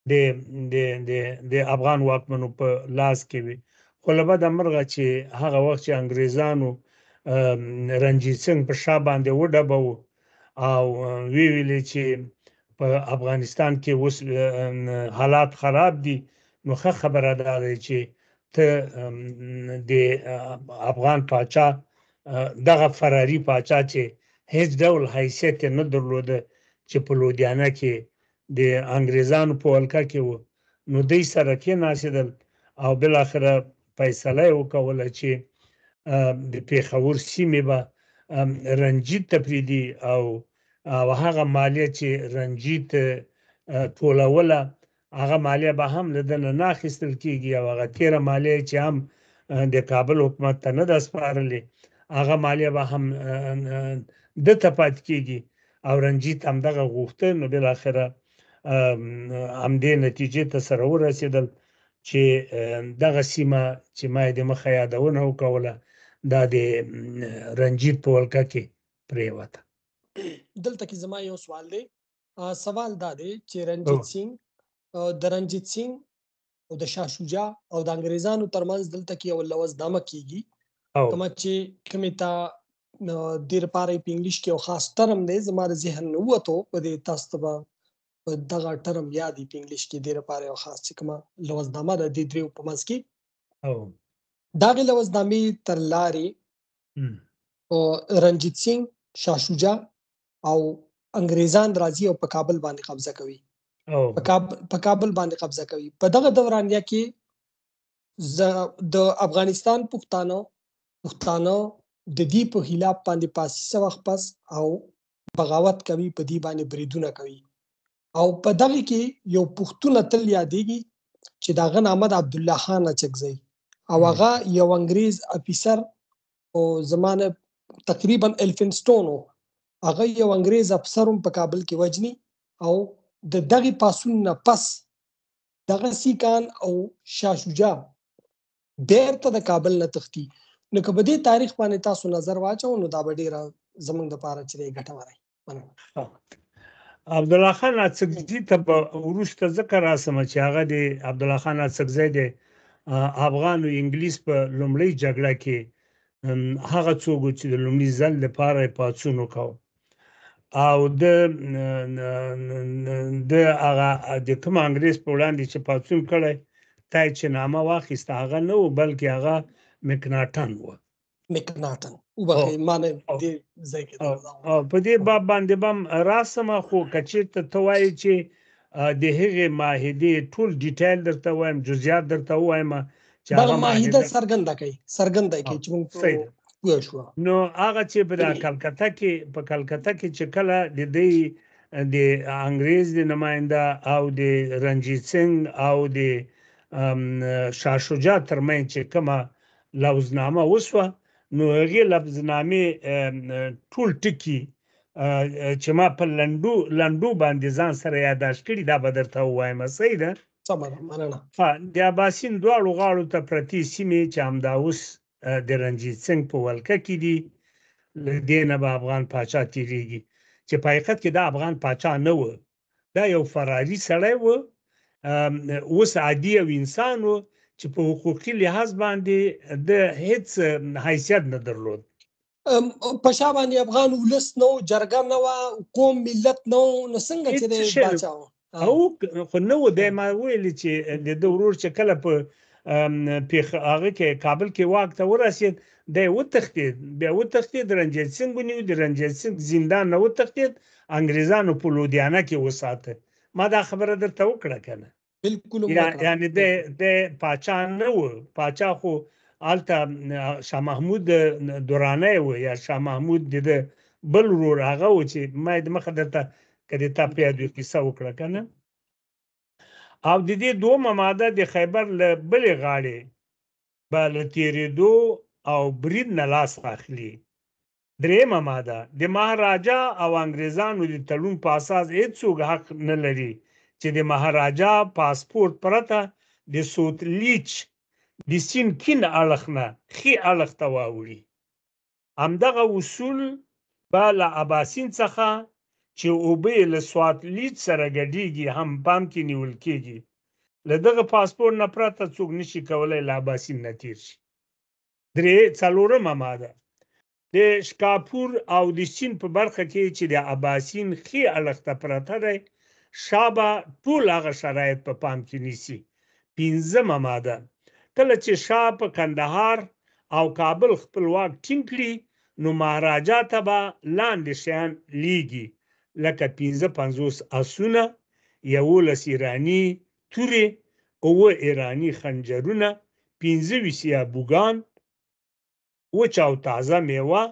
[SPEAKER 2] د د د د افغان واکمنو په لاس کې وي. خو له بده مرغه چې هغه وخت چې انګریزانو رنجیت سنګ په شا باندې وډباوه او وی ویلې چې په افغانستان کې اوس حالات خراب دي، نو ښه خبره دا ده چې ته د افغان پاچا، دغه فراري پاچا چې هیڅ ډول حیثیت یې نه درلوده، چې په لودیانه کې د انګریزانو په ولکه کې و، نو دوی سره کېناستل او بالاخره فیصله یې وکوله چې د پېښور سیمې به رنجیت ته پرېږدي او هغه مالیه چې رنجیت ټولوله هغه مالیه به هم له ده نه نه اخیستل کېږي، او هغه تېره مالیه چې هم د کابل حکومت ته نه ده سپارلې هغه مالیه به هم ده ته پاتې کېږي. او رنجیت همدغه غوښته، نو بالاخره همدې نتیجې ته سره ورسېدل چې دغه سیمه چې ما یې د مخه یادونه وکوله دا د رنجیت په ولکه کې پرېوته.
[SPEAKER 1] دلته کې زما یو سوال دی. سوال دا دی چې رنجیت سینګ، د رنجیت سینګ او د شاه شجاع او د انګریزانو ترمنځ دلته کې یو لوظنامه کیږي، کومه چې کومې ته دې لپاره په انګلیش کې یو خاص ټرم دی، زما د ذهن نه ووتو، په دې تاسو ته به په دغه ټرم یاد وي. په انګلیش کې دې لپاره یو خاص چې کومه لوظنامه ده دې دریو په منځ کې، دغې لوظنامې تر لارې رنجیت سینګ، شاه شجاع او انګریزان راځي او په کابل باندې قبضه کوي، په کابل باندې قبضه کوي. په دغه دورانیه کې د افغانستان پښتانه د دې په خلاف باندې پاسي وخت پس او بغاوت کوي، په دې باندې بریدونه کوي. او په دغه کې یو پښتون اتل یادېږي چې د هغه نامه د عبدالله خان اچکزی، او هغه یو انګریز افیسر او زمانه تقریبا الفینسټون و، هغه یو انګریز افسر هم په کابل کې وژني. او د دغې پاڅون نه پس دغه سیکان او شاه شجاع بیرته د کابل نه تښتي. نو که په دې تاریخ باندې تاسو نظر واچو نو دا به ډېره زموږ دپاره چې دی ګټوره وي.
[SPEAKER 2] عبدالله خان اڅکزي ته به وروسته ځکه راسم چې هغه د عبدالله خان اڅکزی د افغان او انګلیس په لومړۍ جګړه کې هغه څوک چې د لومړي ځل لپاره یې پاڅون وکاوه، او د د هغه د کوم انګریز په وړاندې چې پاڅون کړی تا یې چې نامه واخیسته هغه نه و، بلکې هغه مکناټن و.
[SPEAKER 1] مکناټن، وبخښئ ما نه دې ځای کې
[SPEAKER 2] په دې باب باندې به هم راسم. خو که چېرته ته وایې چې د هغې معاهدې ټول ډیټیل درته وایم، جزئیات درته ووایم چې
[SPEAKER 1] دغه معاهده څرګنده کړئ، څرګنده کړئ چې موږ پوه شو.
[SPEAKER 2] نو هغه چې په کلکته کې، په کلکته کې چې کله د دی د انګریز د نماینده او د رنجیت سنګ او د شاه شجاع ترمنځ چې کومه لوظنامه وسوه، نو هغې لوظنامې ټول ټکي چې ما په لنډو لنډو باندې ځان سره یاداشت کړي دا به درته ووایم. صحیح ده؟
[SPEAKER 1] سمه ده، مننه.
[SPEAKER 2] د اباسین دواړو غاړو ته پرتې سیمې چې همدا اوس د رنجیت سنګ په ولکه کې دي، له دې نه به افغان پاچا تېرېږي، چې په حقیقت کې دا افغان پاچا نه و، دا یو فراري سړی و، اوس عادي یو انسان و چې په حقوقي لحاظ باندې د هیڅ حیثیت نه درلود.
[SPEAKER 1] په شا باندې افغان ولس نه و، جرګه نه وه، قوم ملت نه و، نو څنګه چې دی پاچا و؟
[SPEAKER 2] او خو نه و. دی ما ویلې چې د ده ورور چې کله په پېښ هغه کې کابل کې واک ته ورسېد، دی وتښتېد، بیا وتښتېد، رنجیت سنګ ونیو، د رنجیت سنګ زندان نه وتښتېد، انګریزانو په لودیانه کې وساته. ما دا خبره درته وکړه که نه؟
[SPEAKER 1] بالکل.
[SPEAKER 2] یعنې دی پاچا نه و، پاچا خو هلته شاه محمود درانی و، یا شاه محمود د ده بل ورور هغه و چې ما یې د مخه درته که د تا په یاد وي کیسه وکړه که نه. او د دې دومه ماده د خیبر له بلې غاړې به له تېرېدو او برید نه لاس اخلي. درېیمه ماده د مهاراجا او انګریزانو د تړون په اساس هیڅوک حق نه لري چې د مهاراجا پاسپورت پرته د سوتلیچ د سیند کین اړخ نه ښي اړخ ته واوړي. همدغه اصول به له اباسین څخه چې اوبه یې له سوات لیج سره ګډیږي هم پام کې نیول کیږي. له دغه پاسپورت نه پرته څوک نشي کولای له اباسین نه تیر شي. درې څلورمه ماده، د شکاپور او د سیند په برخه کې چې د اباسین ښي اړخ ته پرته دی، شاه به ټول هغه شرایط په پام کې نیسي. پنځمه ماده، کله چې شاه په کندهار او کابل خپل واک ټینګ کړي، نو مهاراجا ته به لاندې شیان لیږي، لکه 55 اسونه، 11 ایراني تورې، 7 ایراني خنجرونه، 25 یابوګان، وچه او تازه میوه.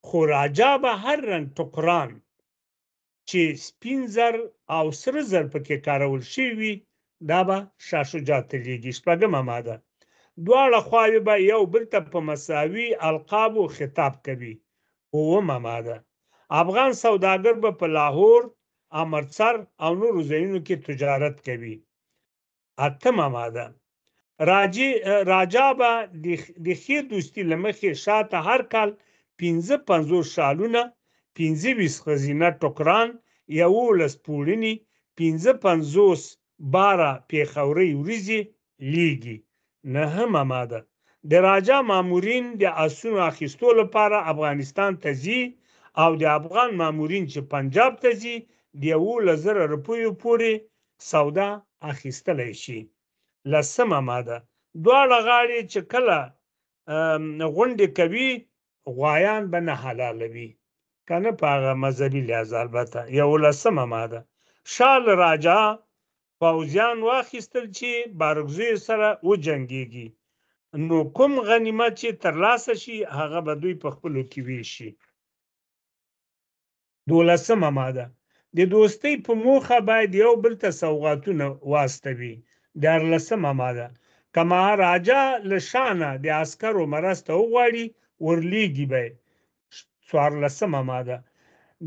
[SPEAKER 2] خو راجا به هر رنګ ټوکران چې سپین زر او سره زر پکې کارول شوي وي، دا به شاه شجاع ته لیږي. شپږمه ماده، دواړه خواوې به یو بل ته په مساوي القابو خطاب کوي. اوومه ماده، افغان سوداګر به په لاهور، امرتسر او نورو ځایونو کې تجارت کوي. اتمه ماده، راجا به د ښې دوستي له مخې شاه ته هر کال 55 شالونه، 25 ښځینه ټوکران، 11 پوړني، 55 باره پېښورۍ وریځې لیږي. نهمه ماده، د راجا مامورین د اسونو اخیستو لپاره افغانستان ته ځي او د افغان مامورین چې پنجاب ته ځي د 11,000 روپیو پورې سودا اخیستلی شي. لسمه ماده، دواړه غاړې چې کله غونډې کوي غوایان به نه حلالوي، که نه په هغه مذهبي لحاظ البته. 11مه ماده، شاه له راجا پوځیان واخیستل چې بارکزیو سره وجنګیږي، نو کوم غنیمت چې ترلاسه شي هغه به دوی په خپلو کې ویشي. 12مه ماده، د دوستۍ په موخه باید یو بل ته سوغاتونه واستوي. 13مه ماده، که مهاراجا له شانه د عسکرو مرسته وغواړي ورلیږي به. 14مه ماده،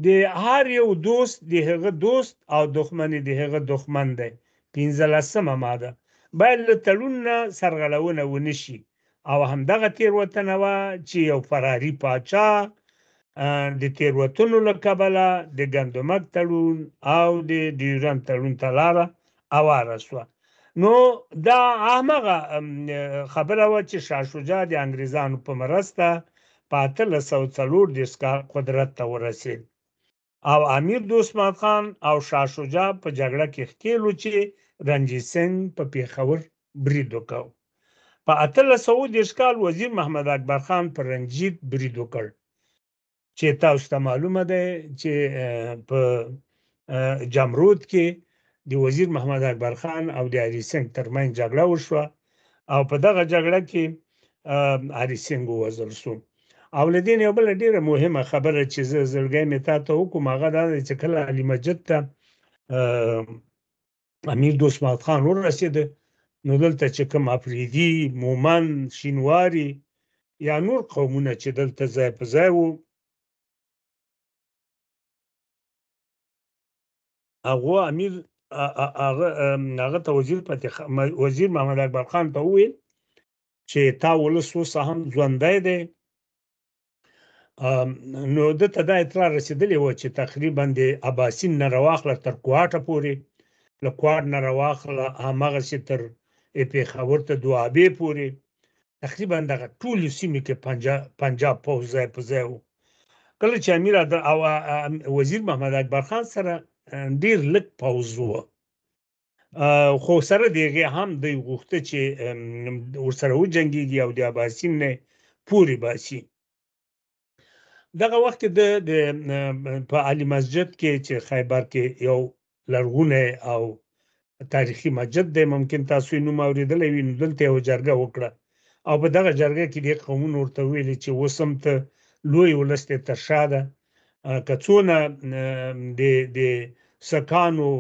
[SPEAKER 2] د هر یو دوست د هغه دوست او دښمن د هغه دښمن دی. 15مه ماده، باید له تړون نه سرغړونه ونه شي. او همدغه تېروتنه وه چې یو فراري پاچا د تېروتنو له کبله د ګندمک تړون او د ډیورند تړون ته لاره اواره شوه. نو دا همغه خبره وه چې شاه شجاع د انګریزانو په مرسته په 1834 کال قدرت ته ورسید او امیر دوست محمد خان او شاه شجاع په جګړه کې ښکېل و چې رنجیت سنګ په پېښور برید وکړ. په 1830 کال وزیر محمد اکبر خان پر رنجیت برید وکړ چې تاسو ته معلومه ده چې په جمرود کې د وزیر محمد اکبر خان او د هري سنګ ترمنځ جګړه وشوه او په دغه جګړه کې هري سنګ ووژل شو. او له دې نه یوه بله ډېره مهمه خبره چې زه زړګی مې تا ته وکړم هغه دا ده چې کله علي مسجد ته امیر دوست محمد خان ورسېده، نو دلته چې کوم افریدي، مومند، شینواري یا نور قومونه چې دلته ځای په ځای وو، هغو امیر هغه ته وزیر محمد اکبر خان ته وویل چې تا ولس اوس هم ژوندی دی. نو ده ته دا اطلاع رسېدلې وه چې تقریبا د اباسین نه راواخله تر کوهاټه پورې، له کوهاټ نه راواخله هماغسې تر پېښور ته دوابې پورې، تقریبا دغه ټولې سیمې کې پنجاب پوځ ځای په ځای و. کله چې امیر او وزیر محمد اکبر خان سره ډېر لږ پوځ و، خو سره د هغې هم دوی غوښته چې ورسره وجنګېږي او د اباسین نه پورې باسي. دغه وخت کې د په علي مسجد کې چې خیبر کې یو لرغونی او تاریخي مسجد دی، ممکن تاسو یې نوم اورېدلی وي، نو دلته یوه جرګه وکړه او په دغه جرګه کې دې قومونو ورته وویلې چې اوس هم ته لوی ولس دې تر شا ده، که څونه د سکانو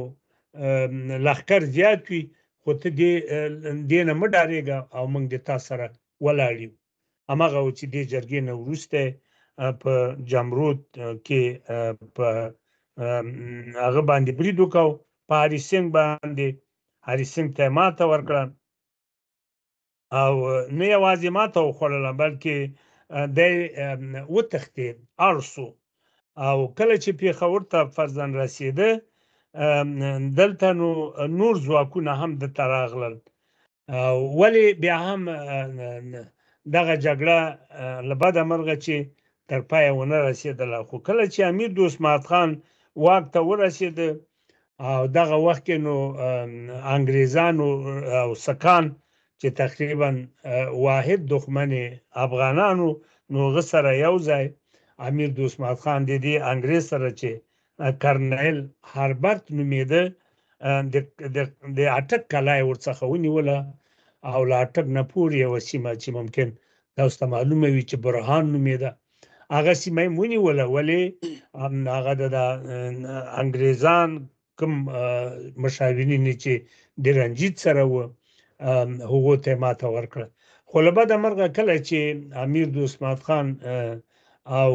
[SPEAKER 2] لښکر زیات وي خو ته دې نه مه ډارېږه او موږ د تا سره ولاړ یو. هماغه و چې دې جرګې نه وروسته په جمرود کې په هغه باندې برید وکړ، په هري سینګ باندې، هري سینګ ته یې ماته ورکړه او نه یوازې ماته وخوړله بلکې دی وتښتېد، اړ سو. او کله چې پېښور ته فرضاً رسېده، دلته نو نور ځواکونه هم دلته راغلل. ولې بیا هم دغه جګړه له بده مرغه چې تر پایه ونه رسېدله. خو کله چې امیر دوست محمد خان واک ته ورسېده او دغه وخت کې نو انګریزانو او سکان چې تقریبا واحد دښمن افغانانو، نو هغه سره یو ځای امیر دوست محمد خان د دې انګریز سره چې کرنیل هربرت نومېده د اټک کلا یې ورڅخه ونیوله او له اټک نه پورې یوه سیمه چې ممکن تاسو ته معلومه وي چې برهان نومېده، هغه سیمه یې ونیوله. ولې هغه د انګریزان کوم مشاورین چې د رنجیت سره و هغو ته یې ماته ورکړه. خو له بده مرغه کله چې امیر دوست محمد خان او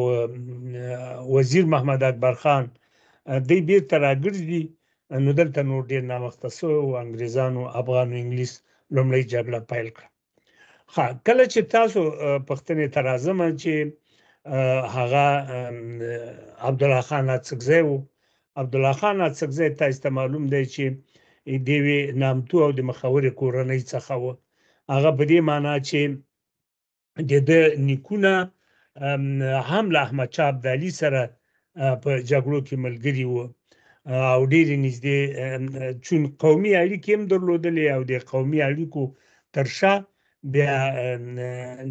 [SPEAKER 2] وزیر محمد اکبر خان دی بیرته راګرځي، نو دلته نور ډېر ناوخته سوی و، انګریزانو افغان او انګلیس لومړۍ جګړه پیل کړه. ښه، کله چې تاسو پوښتنې ته راځم چې هغه عبدالله خان اڅکزی و. عبدالله خان اڅکزی تاسو ته معلوم دی چې د یوې نامتو او د مخورې کورنۍ څخه و. هغه په دې معنا چې د ده نیکونه هم له احمد شاه ابدالي سره په جګړو کې ملګري وو او ډېرې نږدې چون قومي اړیکې هم درلودلې او د قومي اړیکو تر شا بیا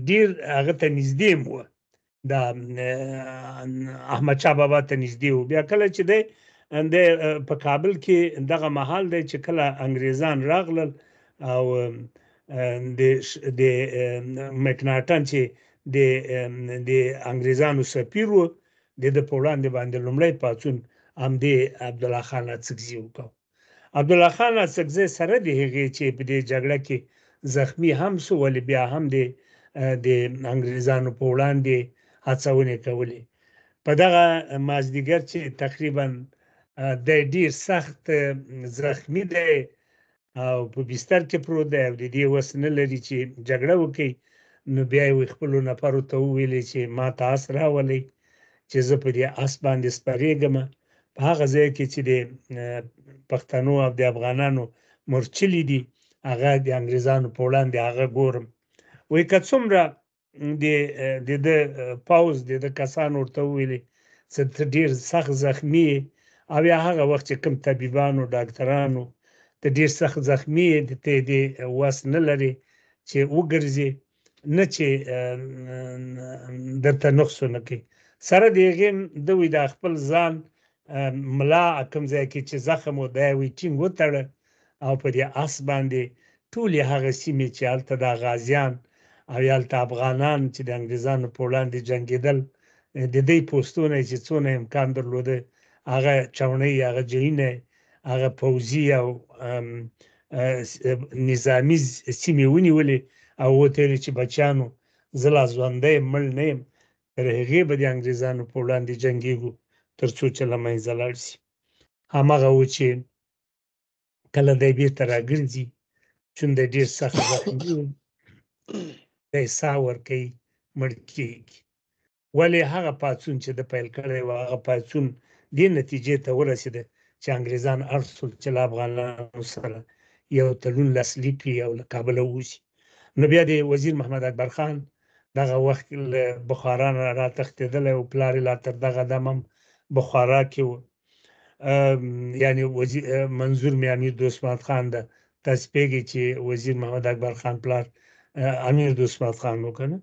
[SPEAKER 2] ډېر هغه ته نږدې هم و، د احمد شاه بابا ته نږدې و. بیا کله چې دی په کابل کې دغه مهال دی چې کله انګریزان راغلل او د مکناټن چې د انګریزانو سفیر و، د ده په وړاندې باندې لومړی پاڅون همدې عبدالله خان اڅکزي وکړ. عبدالله خان اڅکزی سره د هغې چې په دې جګړه کې زخمی هم سو، ولې بیا هم د انګریزانو په وړاندې هڅونې کولې. په دغه مازدیګر چې تقریبا دی ډیر سخت زخمی دی او په بستر کې پروت دی او د دې وس نه لري چې جګړه وکړي، نو بیا یې خپلو نفرو ته وویلې چې ما ته اس راولئ چې زه په دې اس باندې سپرېږم. په هغه ځای کې چې د پښتنو او د افغانانو مورچلي دي، هغه د انګریزانو په وړاندې هغه ګورم. وایي که څومره د ده پوځ د ده کسان ورته وویلې چې ته ډېر سخت زخمی یې، او یا هغه وخت چې کوم طبیبانو ډاکترانو ته ډېر سخت زخمی یې، ته یې دې وس نه لرې چې وګرځې، نه چې درته نقص ونه کوي. سره د هغې ده وایي دا خپل ځان ملا کوم ځای کې چې زخم و دی وایي ټینګ وتړه او په دې اس باندې ټولې هغه سیمې چې هلته دا غازیان او یا هلته افغانان چې د انګریزانو په وړاندې جنګېدل، د دوی پوستونه چې څونه امکان درلوده هغه چاوڼۍ، هغه جایونه، هغه پوځي او نظامي سیمې ونیولې او ورته ویل چې بچیانو زه لا ژوندی یم، مړ نه یم، تر هغې به د انګریزانو په وړاندې جنګېږو تر څو چې له منځه لاړ شي. هماغه و چې کله دی بیرته راګرځي، چون دی ډېر سخت زخمي و، دی ساه ورکوي، مړ کېږي. ولې هغه پاڅون چې ده پیل کړی و، هغه پاڅون دې نتیجې ته ورسېده چې انګریزان اړ شول چې له افغانانو سره یو تړون لاسلیک کړي او له کابله ووځي. نو بیا د وزیر محمد اکبر خان دغه وخت له بخارا نه راتښتېدلی و، پلار یې لا تر دغه دم هم بخارا کې و، یعنی وزیر منظور مې امیر دوست محمد خان ده. تاسو پوهېږئ چې وزیر محمد اکبر خان پلار امیر دوست محمد خان و که نه.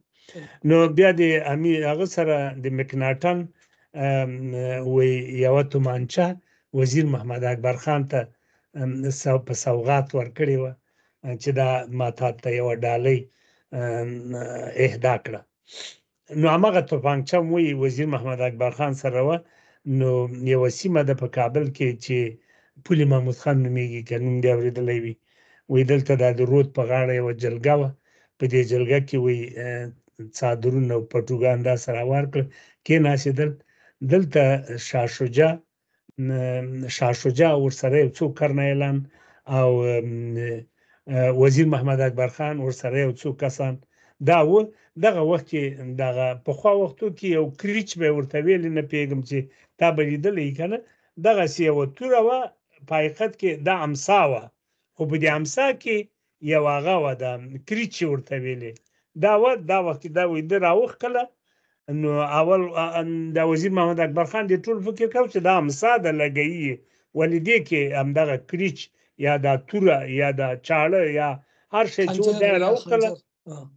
[SPEAKER 2] نو بیا د امیر هغه سره د مکناټن وی یوه تومانچه وزیر محمد اکبر خان ته په سوغات ورکړې وه چې دا ما تا ته یوه ډالۍ اهدا کړه. نو هماغه توپانچه هم وی وزیر محمد اکبر خان سره وه. نو یوه سیمه ده په کابل کې چې پولي محمود خان نومېږي، که نوم دې اورېدلی وي. وایي دلته دا د رود په غاړه یوه جلګه وه، په دې جلګه کې وایي څادرونه او پټوګان داسې راوار کړل، کېناستېدل. دلته شاه شجاع ورسره یو څو کرنیلان او وزیر محمد اکبر خان ورسره یو څو کسان دا و دغه وخت کې دغه پخوا وختو کې یو کریچ به ورته ویل، نه پوهېږم چې تا به لیدلی که نه، دغسې یوه توره وه، په حقیقت کې دا امسا وه، خو په دې امسا کې یو هغه وه، دا کریچ یې ورته ویلې، دا وه. دا وخت کې دا وایي ده راوښکله. نو اول د وزیر محمد اکبر خان دې ټول فکر کاوه چې دا امسا ده لګوي، ولې دې کې همدغه کریچ یا دا توره یا دا چاړه یا هر شی چې و دا راوښکله،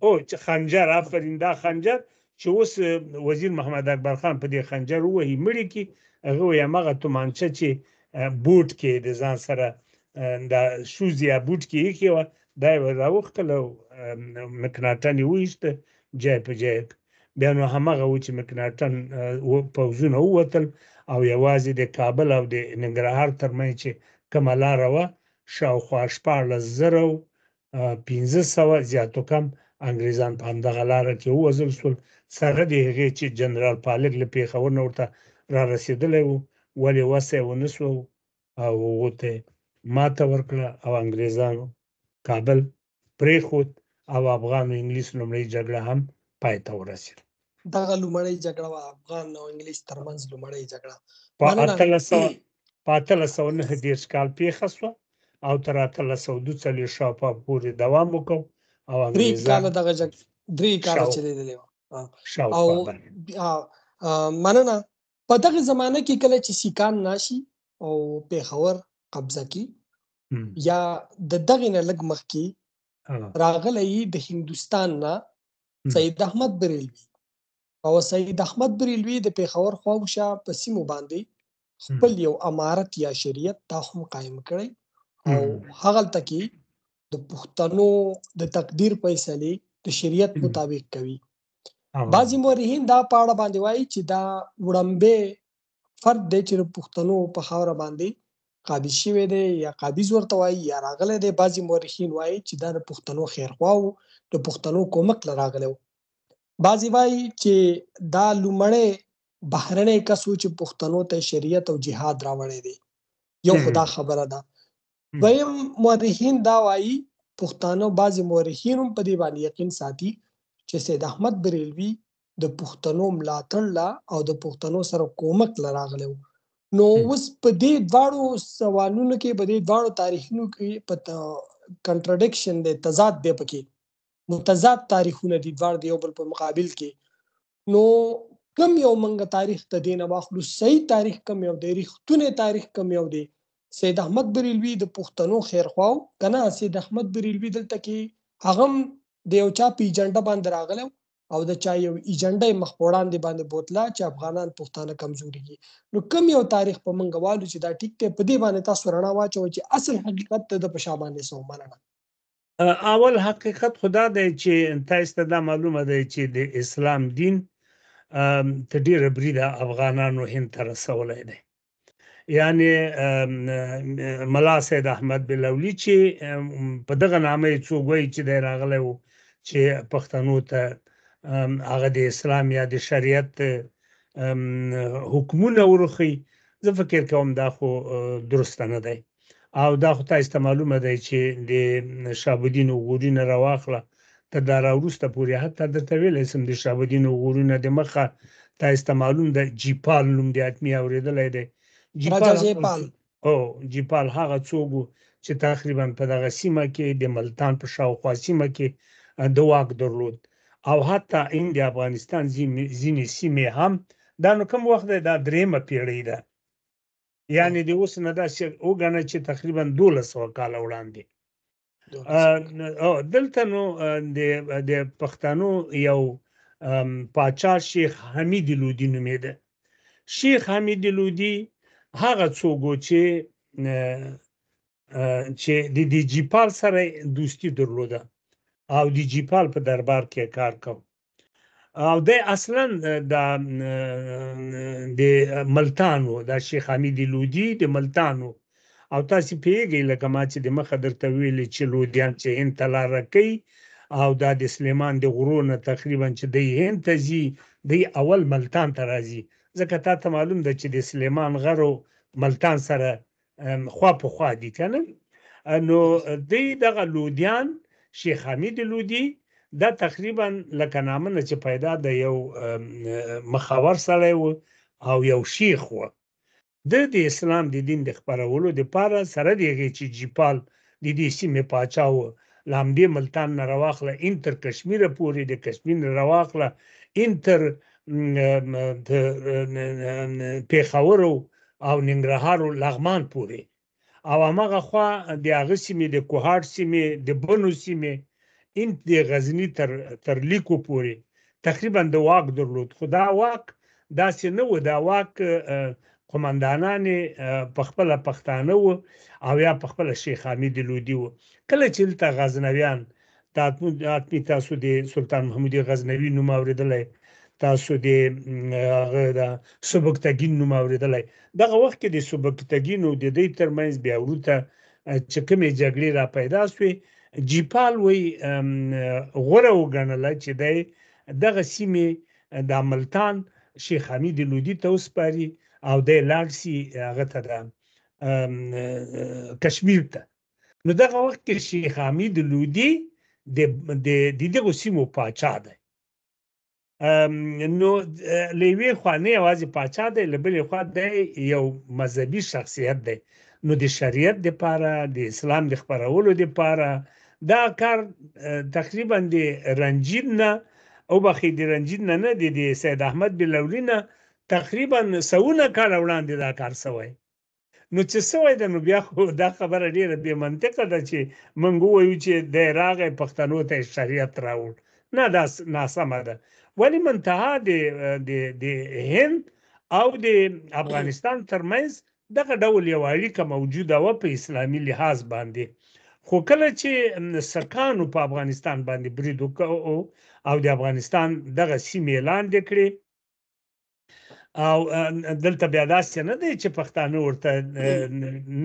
[SPEAKER 2] او چې خنجر، آفرین، دا خنجر چې اوس وزیر محمد اکبر خان په دې خنجر ووهي مړي کړي، هغه وایي هماغه تومانچه چې بوټ کې د ځان سره دا شوز یا بوټ کې ایښې وه، دا یې راوښکله او مکناټن یې وویشته جای په جای. بیا نو هماغه و چې مکناټن پوځونه ووتل او یوازې د کابل او د ننګرهار ترمنځ چې کومه لاره وه، شاوخوا 16500 زیات و کم انګریزان په همدغه لاره کې ووژل شول، سره د هغې چې جنرال پالک له پېښور نه ورته را رسېدلی و، ولې وسه یې ونه شوه او هغو ته ماته ورکړه او انګریزانو کابل پرېښود او افغان او انګلیس لومړۍ جګړه هم پای ته ورسېده.
[SPEAKER 1] دغه لومړۍ جګړه وه، افغان او انګلیس ترمنځ لومړۍ جګړه
[SPEAKER 2] په 1839 کال پېښه شوه او تر 1842 شاوخوا پورې دوام وکړ او
[SPEAKER 1] انګریزان 3 کاله دغه جګړه 3 کاله چلېدلې وه. او مننه. په دغه زمانه کې کله چې سیکان ناشي او پېښور قبضه کی، یا د دغه نه لږ مخکې راغلی د هندوستان نه سید احمد بریلوي، او سید احمد بریلوي د پېښور خواوشا په سیمو باندې خپل یو امارت یا شریعت دا هم قایم کړی او هغلته کې د پښتنو د تقدیر فیصلې د شریعت مطابق کوي. بعضې مورخین دا په اړه باندې وایي چې دا وړمبی فرد دی چې د پښتنو په خاوره باندې قابض شوی دی یا قابض ورته وایي یا راغلی دی. بعضې مورخین وایي چې دا د پښتنو خیرخوا و، د پښتنو کومک له راغلی و. بعضې وایي چې دا لومړی بهرنی کس و چې پښتنو ته شریعت او جهاد راوړی دی. یو خو دا خبره ده. دویم مورخین دا وایي، پښتانه بعضې مورخین هم په دې باندې یقین ساتي چې سید احمد بریلوي د پښتنو ملاتړ له او د پښتنو سره کومک له راغلی و. نو اوس په دې دواړو سوالونو کې، په دې دواړو تاریخونو کې په کنټراډکشن دی، تضاد دی، پکې متضاد تاریخونه دي دواړه د یو بل په مقابل کې. نو کم یو منګه تاریخ ته دینه واخلو، صحیح تاریخ کم یو دی، ریښتونی تاریخ کم یو دی؟ سید احمد بریلوي د پښتنو خیرخوا و که نه؟ سید احمد بریلوي دلته کې هغه هم د یو چا په ایجنډا باندې راغلی او د چا یو ایجنډا یې مخ په وړاندې باندې بوتله چې افغانان پښتانه کمزوري دي. نو کم یو تاریخ په منګه والو چې دا ټیک دی؟ په دې باندې تاسو رڼا واچوئ چې اصل حقیقت د ده په شا باندې څه و. مننه.
[SPEAKER 2] اول حقیقت خو دا دی چې تاسو ته دا معلومه دی چې د اسلام دین تر ډېره بریده افغانانو هند ته رسولی دی. یعنی ملا سید احمد بلولی چې په دغه نامه یې څوک وایي چې دی راغلی و چې پښتنو ته هغه د اسلام یا د شریعت حکمونه ورښيي، زه فکر کوم دا خو درسته نه دی. او دا خو تاسو ته معلومه دی چې د شهاب الدین غوري نه راواخله تر دا راوروسته پورې، حتی درته ویلی سم د شهاب الدین غوري نه د مخه تاسو ته معلوم ده جیپال نوم د حتمي اورېدلی دی.
[SPEAKER 1] جیپال،
[SPEAKER 2] او جیپال هغه څوک و چې تقریبا په دغه سیمه کې د ملتان په شاوخوا سیمه کې د واک درلود، او حتی ان د افغانستان ځینې سیمې هم. دا نو کوم وخت دی؟ دا درېیمه پیړۍ ده، یعنی د اوس نه داسې وګڼه چې تقریبا 1200 کاله وړاندې. دلته نو د پښتنو یو پاچا شیخ حمید لودي نومېده. شیخ حمید لودي هغه څوک و چې د دې جیپال سره دوستي درلوده او د جیپال په دربار کې کار کاوه. او دی اصلا د ملتان و، دا شیخ حمید لودي د ملتان و. او تاسو پوهېږئ لکه ما چې د مخه درته ویلي چې لودیان چې هند ته لاره کوي او دا د سلیمان د غرو نه تقریبا چې دی هند ته ځي، دی اول ملتان ته راځي، ځکه تا ته معلوم ده چې د سلیمان غر او ملتان سره خوا په خوا دي که نه. نو دی دغه لودیان شیخ حمید لودي دا تقریبا لکه نامه نه چې پیدا د یو مخور سړی و او یو شیخ و. ده د اسلام د دین د خپرولو دپاره سره د هغې چې جیپال د دې سیمې پاچا و، له همدې ملتان نه راواخله ان تر کشمیره پورې، د کشمیر نه راواخله ان تر پېښور او ننګرهار او لغمان پورې، او هماغه خوا د هغه سیمې، د کوهاټ سیمې، د بنو سیمې، ان د غزني تر لیکو پورې تقریبا د واک درلود. خو دا واک داسې نه و، دا واک قومندانان په خپله پښتانه وو او یا په خپله شیخ حمید لودي وو. کله چې دلته غزنویان، حتمي تاسو د سلطان محمود غزنوي نوم اورېدلی، تاسو د هغه د سبکتګین نوم اورېدلی، دغه وخت کې د سبکتګین او د دوی ترمنځ بیا وروسته چې کومې جګړې را پیدا شوې، جیپال وایي غوره وګڼله چې دی دغه سیمې د ملتان شیخ حمید لودي ته وسپاري او دی لاړ سي هغه ته د کشمیر ته. نو دغه وخت کې شیخ حمید لودي د د دغو سیمو پاچا دی. نو له یوې خوا نه یوازې پاچا دی، له بلې خوا دی یو مذهبي شخصیت دی. نو د شریعت دپاره، د اسلام د خپرولو دپاره دا کار تقریبا د رنجید نه، وبخښئ د رنجید نه نه، د سید احمد بلولی نه تقریبا سوونه کاله وړاندې دا کار سوی. نو چې سوی ده، نو بیا خو دا خبره ډېره بې منطقه ده چې موږ ووایو چې دی راغی پښتنو ته یې شریعت راوړ. نه، دا ناسمه ده. ولی منتها د د د هند او د افغانستان ترمنځ دغه ډول یو اړیکه موجوده وه په اسلامي لحاظ باندې. خو کله چې سکانو په افغانستان باندې برید وکړ او د افغانستان دغه سیمې لاندې کړې، او دلته بیا داسې نه دی چې پښتانه ورته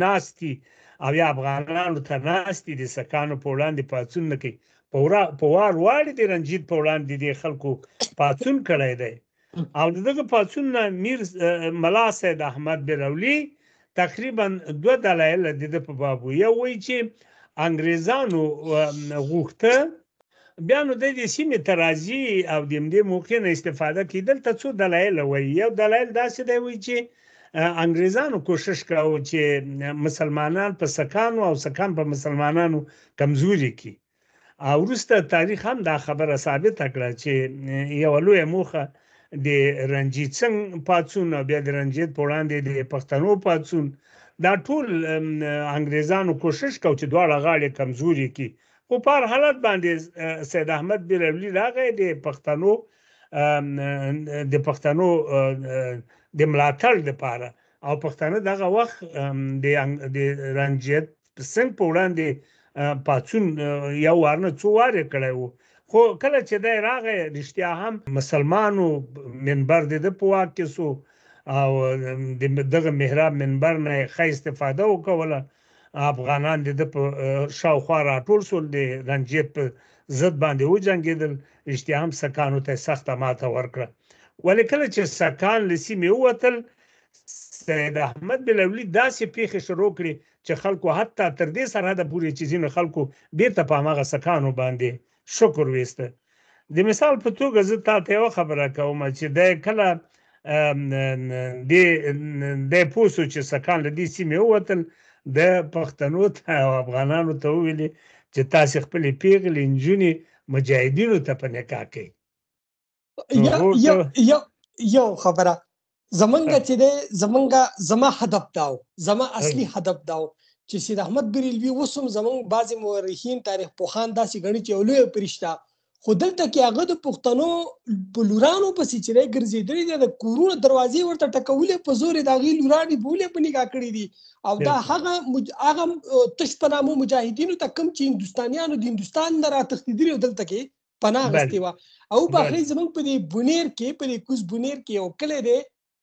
[SPEAKER 2] ناست دي او یا افغانانو ته ناست دي د سکانو په وړاندې پاڅون نه کوي. په وار وار د رنجیت په وړاندې د خلکو پاڅون کړی دی. او دغه پاڅون نه میر ملا سید احمد بریلوي تقریبا دوه دلایل د ده په باب وو. یو وایي چې انګریزانو غوښته، بیا نو د دې سیمې ته راځي او د همدې موقع نه استفاده کوي. دلته څو دلایل وایي. یو دلایل داسې دی، وایي چې انګریزانو کوشش کاوه چې مسلمانان په سکانو او سکان په مسلمانانو کمزوري کړي. او وروسته تاریخ هم دا خبره ثابته کړه چې یوه لویه موخه د رنجیت سنګ پاڅون او بیا د رنجیت په وړاندې د پښتنو پاڅون، دا ټول انګریزانو کوشش کاوه چې دواړه غاړې کمزوري کړي. خو په هر حالت باندې سید احمد بریلوي راغی د پښتنو د ملاتړ لپاره، او پښتانه دغه وخت د رنجیت سنګ په وړاندې پاڅون یو وار نه، څو وار یې کړی و. خو کله چې دی راغی، رښتیا هم مسلمانو منبر د ده په واک کې سو او د دغه محراب منبر نه یې ښه استفاده وکوله. افغانان د ده په شاوخوا راټول سول، د رنجیت په ضد باندې وجنګېدل. رښتیا هم سکانو ته سخته ماته ورکړه. ولې کله چې سکان له سیمې ووتل، سید احمد بلولی داسې پیښې شروع کړې چې خلکو حتی تر دې سرحده پورې چې ځینو خلکو بیرته په هماغه سکانو باندې شکر ویسته. د مثال په توګه زه تا ته یوه خبره کوم چې دی کله د پوه سو چې سکان له دې سیمې ووتل، د پښتنو ته او افغانانو ته وویلې چې تاسې خپلې پیغلې نجونې مجاهدینو ته په نکاح کوئ.
[SPEAKER 1] یو یو یو خبره زمونږ چې دی، زمونږ زما هدف داو، زما اصلي هدف داو چې سید احمد بریلوي اوس هم زمونږ بعضې مورخین، تاریخ پوهان داسې ګڼي چې یو لوی پرشته. خو دلته کې هغه د پښتنو په لورانو پسې چې دی ګرځېدلی دی، د کورونو دروازې ورته ټکولې، په زور یې د هغې لورانې بولې په نکاح کړي دي. او دا هغه تش په نامه مجاهدینو ته کوم چې هندوستانیانو د هندوستان نه راتښتېدلي او دلته کې پناه اخیستې وه. او بخښئ، زمونږ په دې بونیر کې، په دې کوز بونیر کې یو کلی دی،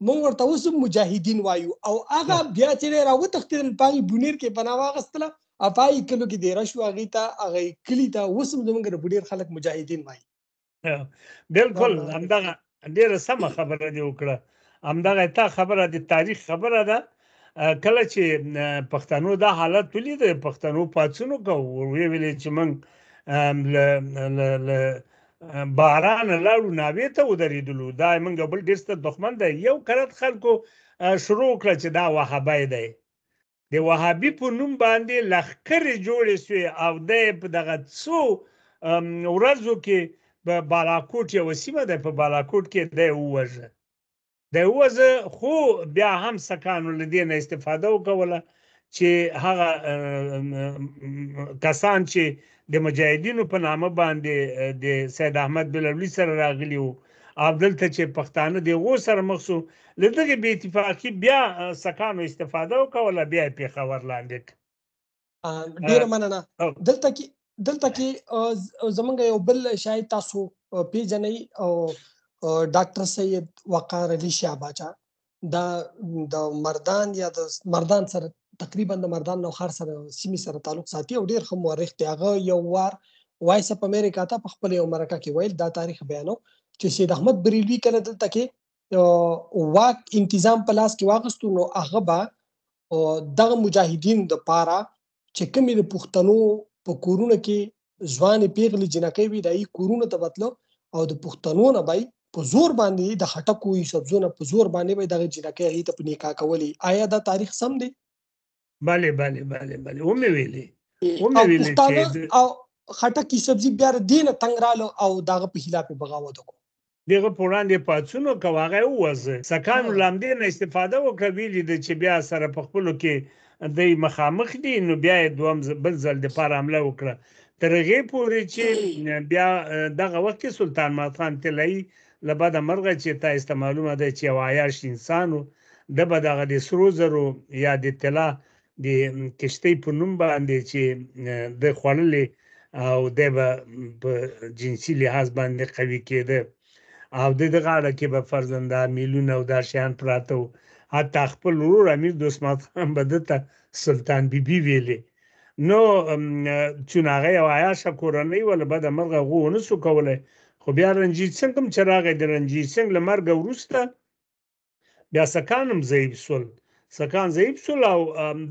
[SPEAKER 1] مونږ ورته اوس هم مجاهدین وایو. او هغه بیا چې دی راوتښتېدل، په هغې بونیر کې پناه واخیستله او په هغې کلو کې دېره شو. هغې ته، هغې کلي ته اوس هم زمونږ د بونیر خلک مجاهدین وایي.
[SPEAKER 2] بالکل، همدغه ډیره سمه خبره دی وکړه. همدغه تا خبره د تاریخ خبره ده. کله چې پښتنو دا حالت ولید، پښتنو پاڅون وکړ، ویې ویلې چې موږ له له له باران لاړو ناوې ته ودرېدلو. دا موږ بل ډېر ستر دښمن دی. یو کرت خلکو شروع کړه چې دا وهابی دی، د وهابي په نوم باندې لښکرې جوړې شوې او دی په دغه څو ورځو کې په بالاکوټ یوه سیمه ده، په بالاکوټ کې دی ووژه، دی ووژه. خو بیا هم سکانو له دې نه استفاده وکوله چې هغه کسان چې د مجاهدینو په نامه باندې د سید احمد بلولی سره راغلي وو او دلته چې پښتانه د هغو سره مخ سو، له دغې بې اتفاقي بیا سکانو استفاده وکوله، بیا یې پېښور لاندې کړ.
[SPEAKER 1] ډیره مننه. دلته کې زمونږ یو بل شاید تاسو پیژنئ او ډاکټر سید وقار علي شاه باچا، دا د مردان یا د مردان سره تقریبا د مردان نوښار سره سیمې سره تعلق ساتي او ډیر ښه مورخ دی. هغه یو وار وایس اف امریکا ته په خپل یو مرکه کې ویل، دا تاریخ بیانو چې سید احمد بریلوي کله دلته کې واک انتظام په لاس کې واغستو، نو هغه به دغه مجاهدین د پاره چې کومې د پښتنو په کورونو کې ځوانې پیغلې جینکۍ وي، د هغوی کورونو ته به تلو او د پښتنو نه به په زور باندې د خټکو یوسفزو نه په زور باندې به دغه جینکۍ هغې ته په نکاح کولې. آیا دا تاریخ سم دی؟
[SPEAKER 2] بله بله بله بله، ومې ویلې، ومې ویلې چې
[SPEAKER 1] او خټک یوسفزي بیا د دې نه تنګ رالو او د هغه په خلاف یې بغاوت وکړو.
[SPEAKER 2] دغه په وړاندې پاڅون وکړ، هغه یې ووژه. سکانو له همدې نه استفاده وکړه، ویلي ده چې بیا سره په خپلو کې دی مخامخ دي، نو بیا یې دوم بل ځل دپاره حمله وکړه. تر هغې پورې چې بیا دغه وخت کې سلطان محمد خان طلایي له بده مرغه چې تاسو ته معلومه ده چې یو عیاش انسان و، ده به دغه د سرو زرو یا د طلا د کښتۍ په نوم باندې چې ده خوړلې او دی به په جنسي لحاظ باندې قوي کېده او د ده غاړه کې به فرضاً دا میلونه او دا شیان پراته وو. حتی خپل ورور امیر دوست محمد خان به ده ته سلطان بیبي ویلې. نو چون هغه یوه عیاشه کورنۍ وه، له بده مرغه هغو ونه سو کولی. خو بیا رنجیت سنګ هم چې راغی، د رنجیت سنګ له مرګه وروسته بیا سکان هم ضعیف سول، سکان ضعیف سول او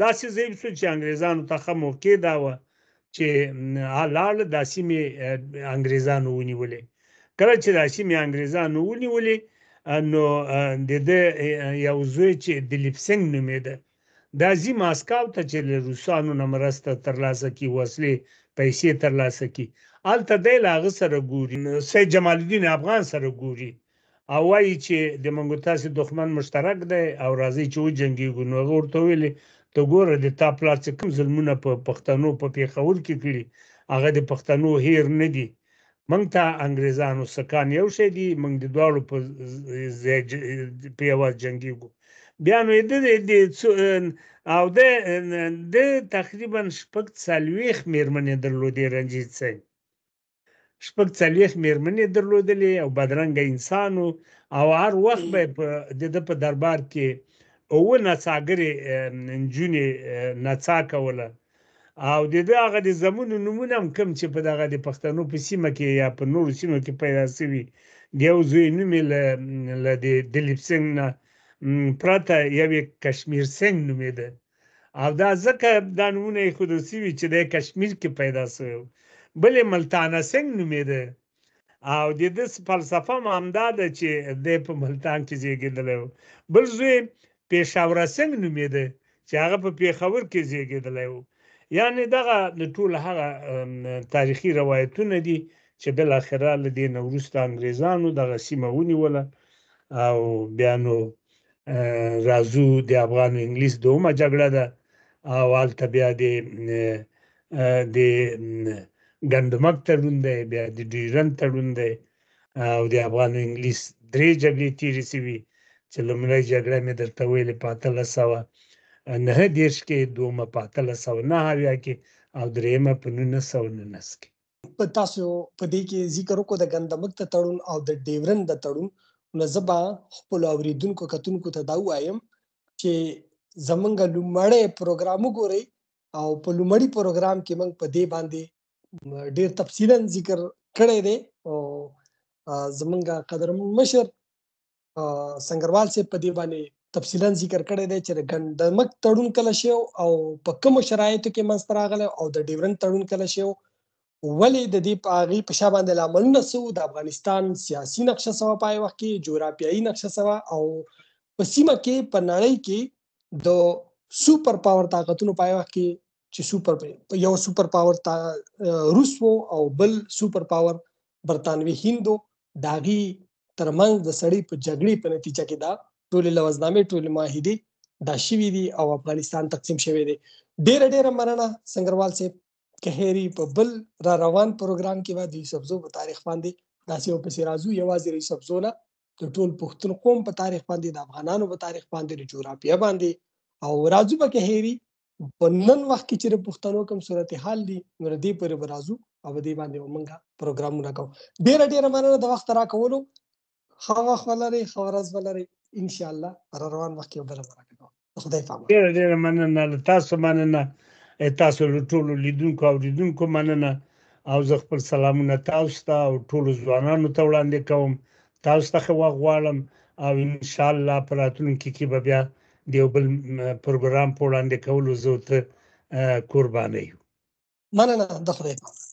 [SPEAKER 2] داسې ضعیف سول چې انګریزانو ته ښه موقع دا وه چې لاړ دا سیمې انګریزانو ونیولې. کله چې دا سیمې انګریزانو ونیولې، نو د ده یو زوی چې دلیپ سنګ نومېده، دا ځي ماسکو ته چې له روسانو نه مرسته ترلاسه کړي، وسلې پیسې ترلاسه کړي. هلته دی له هغه سره ګوري، سید جمال الدین افغان سره ګوري او وایي چې د موږ تاسې دښمن مشترک دی او راځئ چې وجنګېږو. نو هغه ورته وویلې ته ګوره د تا پلار چې کوم ظلمونه په پښتنو په پېښور کې کړي، هغه د پښتنو هیر نه دي. موږ ته انګریزانو سکان یو شی دي، موږ د دواړو په ځای په یوه جنګېږو. بیا نو د او د د تقریبا 46 مېرمنې درلودې، رنجیت سنګ 46 مېرمنې درلودلې او بدرنګه انسان و او هر وخت به په د ده په دربار کې 7 نڅاګرې نجونې نڅا کوله. او د ده هغه د زمونو نومونه هم کوم چې په دغه د پښتنو په سیمه کې یا په نورو سیمو کې پیدا سوي، د یو زوی نوم یې له د دلیپ سنګ نه پرته یو یې کشمیر سنګ نومېده او دا ځکه دا نومونه ایښودل سوي چې دی کشمیر کې پیدا سوی و. بل یې ملتانه سنګ نومېده او د ده فلسفه هم همدا ده چې دی په ملتان کې زیږېدلی و. بل زوی پېښوره سنګ نومېده چې هغه په پېښور کې زیږېدلی و. یعنې دغه ټول هغه تاریخي روایتونه دي چې بالاخره له دې نه وروسته انګریزانو دغه سیمه ونیوله او بیا نو راځو د افغان او انګلیس دومه جګړه ده او هلته بیا د ګندمک تړون دی، بیا د ډیورند تړون دی او د افغان او انګلیس 3 جګړې تېرې سوي چې لومړۍ جګړه مې درته ویلې په 1839 کې، دومه په 1879 کې او درېیمه په 1919 کې.
[SPEAKER 1] په تاسو په دې کې ذکر وکړو د ګندمک د تړون او د ډیورند د تړون. نو زه به خپلو اورېدونکو کتونکو ته دا ووایم چې زمونږ لومړی پروګرام وګورئ او په لومړي پروګرام کې موږ په دې باندې ډېر تفصیلا ذکر کړی دی او زمونږ قدرمن مشر سنګروال صاحب په دې باندې تفصیلا ذکر کړی دی چې د ګندمک تړون کله شو او په کومو شرایطو کې منځته راغلی او د ډیورند تړون کله شو. ولې د دې په هغې په شا باندې لاملونه څه وو، د افغانستان سیاسي نقشه څه وه په هغې وخت کې، جغرافیایي نقشه څه وه او په سیمه کې په نړۍ کې د سوپر پاور طاقتونو په هغې وخت کې چې سوپر یو سوپر پاور تا روس وو او بل سوپر پاور برتانوي هند وو، د هغې ترمنځ د سړې په جګړې په نتیجه کې دا ټولې لوظنامې ټولې معاهدې دا شوي دي او افغانستان تقسیم شوی دی. ډیره ډیره مننه سنګروال صاحب. کهيري په بل را روان پروګرام کې به د یوسفزو په تاریخ باندې داسې یو پسې راځو، یوازې د یوسفزو نه، د ټول پښتون قوم په تاریخ باندې، د افغانانو په تاریخ باندې، د جغرافیه باندې او راځو به کهيري په نن وخت کې چې د پښتنو کوم صورتحال دي نو د دې پورې به راځو او په دې باندې به موږ پروګرامونه کوو. ډېره ډېره مننه د وخت راکولو. ښه وخت ولرئ، ښه ورځ ولرئ. ان شاء الله په روان وخت کې بله مرکه کوو. خدای پامان.
[SPEAKER 2] ډېره ډېره مننه له تاسو مننه، تاسو له ټولو لیدونکو او اوریدونکو مننه او زه خپل سلامونه تاسو ته او ټولو ځوانانو ته وړاندې کوم. تاسو ته ښه وخت غواړم او ان شاء الله په راتلونکي کې به بیا د یو بل پروګرام په وړاندې کولو زه ته کوربانه یو.
[SPEAKER 1] مننه د خدای پامان.